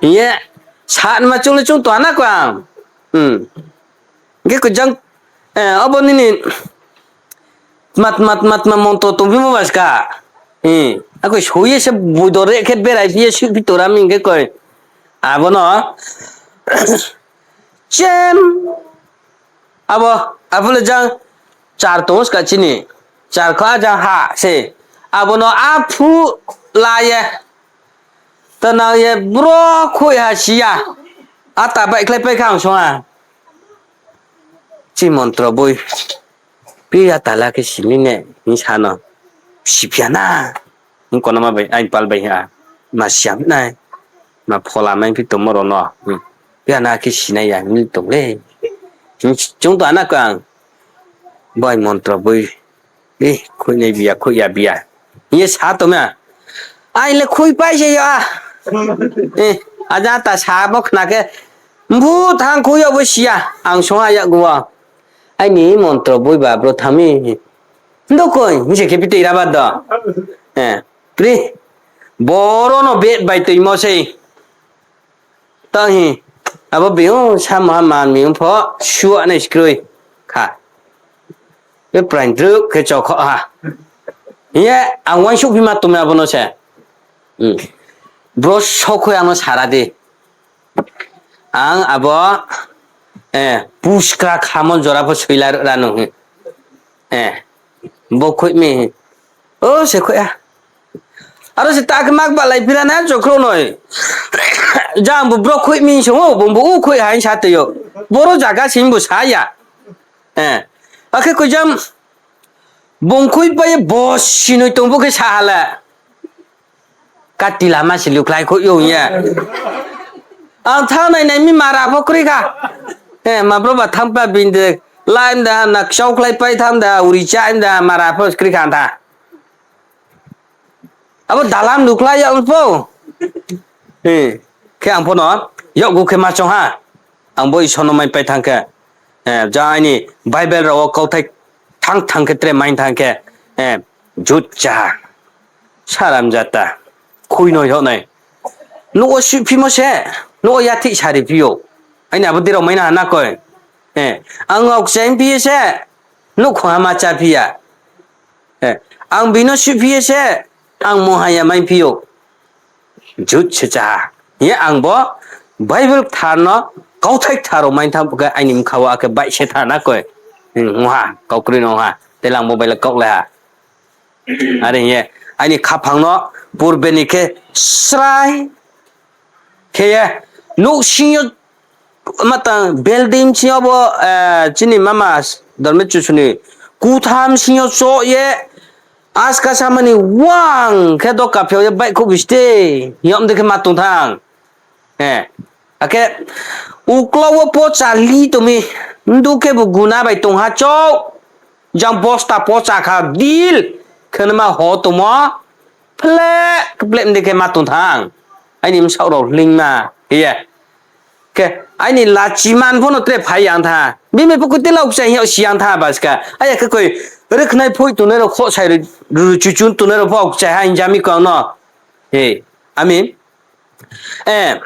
Ye. Sa ma chung le chung to ana ko ang. Hmm. Hingkhe koi jang, eh, abo nini tma, tma, tma, tma montro tongphimo ba ska. Hmm. Akoi soi ye se buido re khe berai phi ye suh phi tora mi hingkhe koi. Abo no. Chem. Abo, abo le jang char tong ska chini. Char kho a jang ha se. Abo no aphu la ye. Tana ye bro khui ha si ya. Ata baihkhlai pai kha ang song ha. Chi montro boi. Pi ya tala khe simi ne, hing sa no. Siphi ya na. Hing kono ma bai, ain pal bai ha. Ma siam nai. Ma phola mai phi tongmo rao no. Hmm. Pi ya na khe sinai ya, hing tong le. Hing chung to ana ko ang. Bai montro boi. Eh, khui nai biya, khui ya biya. Hing ye sa tong ya. Ain le khui pai se ya. Eh, aja ta sa bo khna khe. Mbu thang khui ya bo si ya. Ang song ha ya gu wa. Aini montro boi ba bro thami. Ndo koi, hing se khe pitei ra ba do. Eh, pri. Boro no bet bai tuimo sei. Tang hi. Abo biyung sa maha man miyung pho, suah nai skroi. Kha. Be prain druk khe chokho ha. Hing ye, ang uaingsouh phi ma tongmi abo no se. Hmm. Bro sokhoi ano sara di. Ang abo, eh, puskra khamon jora pho soila ra nung. Eh, bo khoih mi. O, se khoih ha. Aro se ta khe mak balai phira na chokro noi. Jang bo bro khoih mi song o, bung bo u khoih ha hing sa tei o. Boro jaga sing bo sa ya. Eh, akhe koi jang bung khoih pai ye bo sinoi tong bo khe sa ha le. Kati lama se lukhlai khoih yo hing ye. Ang thanng nai nai mi mara pho kroi kha. Eh, ma bro ba thanng pa bini de. Lai mda ha na kchau khlai pai thanng da, uri chá mda ha mara pho kroi kha ang tha. Abo dalam lukhlai yag pho. Eh, khe ang pho no, yakgu khe ma chong ha. Ang bo Isor no mai pai thanng khe. Eh, jang aini Bible rao wo kauthai thanng thanng khe tre mai thanng khe. Eh, jut cha ha. Saram jata. Khui no yag nai. Nouh wo suhphimo se. Nouh wo yathih sari phi ou. Aini abo dei rao mai na ha na koi. Eh, ang aokchai phi ye se. Nouhkhong ha ma chá phi ya. Eh, ang bini no suhphi ye se, ang mungha ya mai phi ou. Jut se chá ha. Hing ye ang bo Bible kthar no, kauthai kthar rao mai thanng khe aini bkha wo akhe baih se tha na koi. Hmm, ong ha, kau kroi no ong ha. Tei le ang bo bai le kaoh lai ha. Are hing ye, aini khaphang no purbe ni khe srai khe ye, nouh sing yo, matang building sing yo bo, eh, chini mama, Dorme Chusu ni, kutham sing yo choh ye, aska samani wang khe doka pheo ye baihkhouh bi ste, hing yag mdei khe ma tong thanng. Eh, akhe uklau wo pocha li tong mi, mdu khe bo guna bai tong ha chouh, jang bosta pocha kha dil, khe nama ho tongmo, phle, kpleh mdei khe ma tong thanng. Aini bsaoh rao hleingma, hing ye. Khe, aini lachi man pho no tre phai yang tha. Bini bai pho koi tei laukchai hing yag si yang tha ba ska. Aya khe koi, rkhnai phoih tongnai rao, khohsai ru, ru chuchun tongnai rao pho aokchai ha hing jami kau no. He, ami, eh,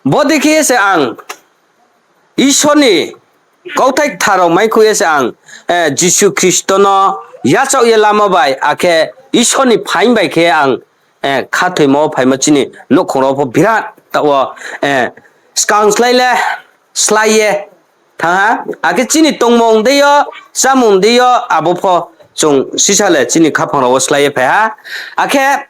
bodei khe ye se ang Isor ni kauthai kthar rao maikhouh ye se ang, eh, Jisu Khristo no yachaoh ye lamo bai, akhe Isor ni phaing bai khe ang, eh, khathoimo wo phaimo chini nouhkhong rao pho birat taoh wo, eh, skang slái le slái ye thanng ha. Akhe chini tongmung dei yo, chámung dei yo, abo pho chung sisa le chini khaphang rao wo slái ye phai ha. Akhe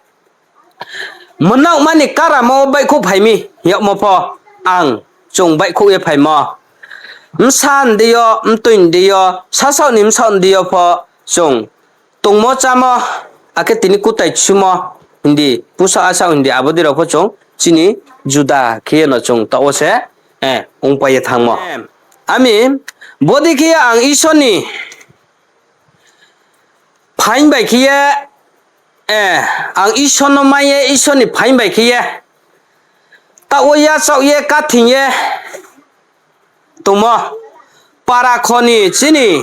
mnaohma ni karamo baihkhouh phai mi yagmo pho ang chung baihkhouh ye phaimo. Bsa ndei yo, mtoi ndei yo, sasaoh ni bsaoh ndei yo pho chung tongmo chámo, akhe tini kutai chumo hindi, pusaoh asaoh hindi, abo dei rao pho chung chini juda khe ye no chung taoh wo se, eh, ongpai ye thanngmo. Ami, bodei khe ye ang Isor ni phaing bai khe ye, eh, ang Isor no mai ye, Isor ni phaing bai khe ye, taoh wo yachaoh ye, kathing ye tongmo. para kho ni chini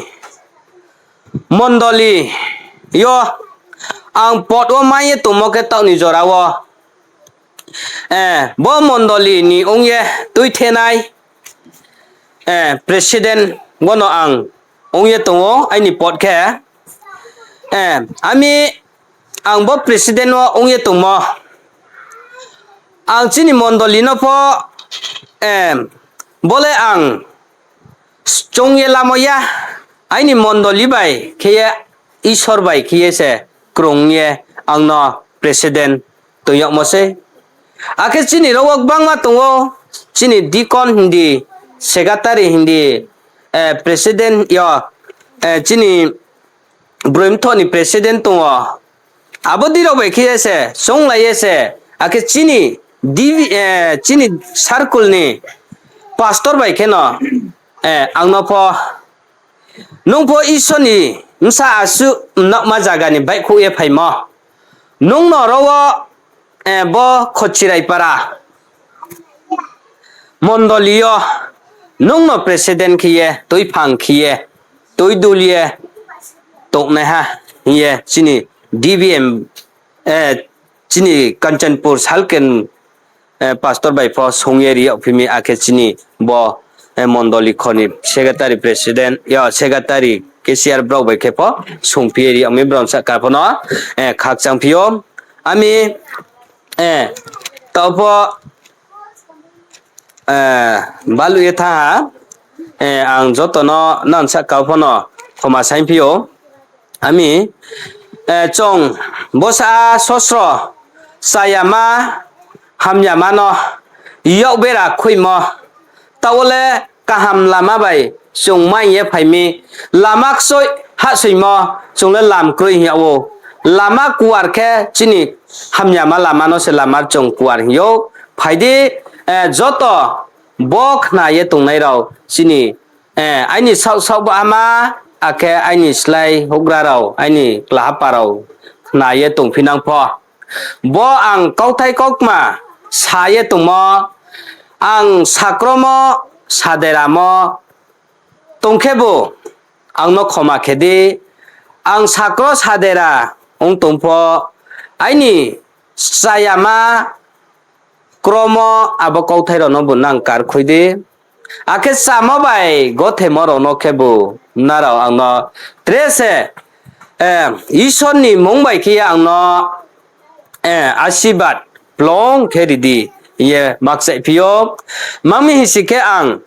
mondoli yo ang pod wo mai ye tongmo khe taoh ni jora wo, bo mondoli ni ong ye tuithenai president bono ang ong ye tong ou, aini pod khe. Ami, ang bo president wo ong ye tongmo, ang chini mondoli no pho, bo le ang choung ye lamo ya, aini mondoli bai khe ye, Isor bai khe ye se krung ye ang no president tong yagmo sei. Akhe chini rao wo gbangma tong ou, chini deacon hing di, secretary hing di, president yo, chini broi mthoh ni president tong ou. Abo dei rao bai khe ye se chounglai ye se, akhe chini circle ni pastor bai kheno ang no pho, nung pho Isor ni bsa asuh mnaohma zaga ni baihkhouh ye phaimo, nung no ro wo bo Khochirai para mondoli yo nung no president khe ye, tuiphang khe ye, tuidul ye tongnaiha hing ye chini D B M, chini Kanchanpur circle ni pastor bai pho sung ye ri yagphi mi, akhe chini bo mondoli kho ni secretary president yo, secretary, cashier brao bai khe pho sungphi ye ri yag mi, brao sahka pho no khakchangphi ou. Ami, taoh pho baluh ye thanng ha, ang joto no nang sahka pho no khoma saingphi ou. Ami, chung bsa sosro chayama hamyama no yak bera khuimo, taoh wo le kaham lama bai chung mai ye phai mi, lama kchoi hahsoingmo chung le lam kroi hing yag ou. Lama kuar khe chini hamyama lama no se lama chung kuar hing ou. Phai di, joto bo khna ye tongnai rao chini, aini saoh saoh bahama, akhe aini slái houhgra rao, aini klahapa rao khna ye tongphinang pho. Bo ang kauthai kaukma sa ye tongmo, ang sakromo, saderamo tong khebu ang no khoma khe di. Ang sakro sadera ong tong pho, aini chayama kromo abo kauthai rao no bu nang kar khui di. Akhe chámo bai gothemo rao no khebu nrao ang no tre se, Isor ni mmung bai khe ye ang no asirbad plung khe ri di, hing ye makchaihphi ou. Mang mi hing si khe ang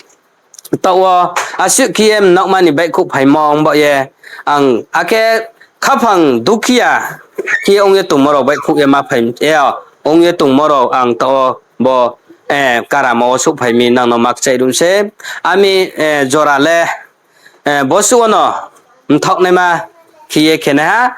taoh wo asuh khe ye mnaohma ni baihkhouh phaimo ong baoh ye, ang akhe khaphang dukhiya khe ye ong ye tongmo rao baihkhouh ye ma phai, ong ye tongmo rao ang taoh wo bo karamo wo souhphai mi nang no makchaih ruh se. Ami, jora le bosuh wo no mthaohnaima khe ye khenaiha.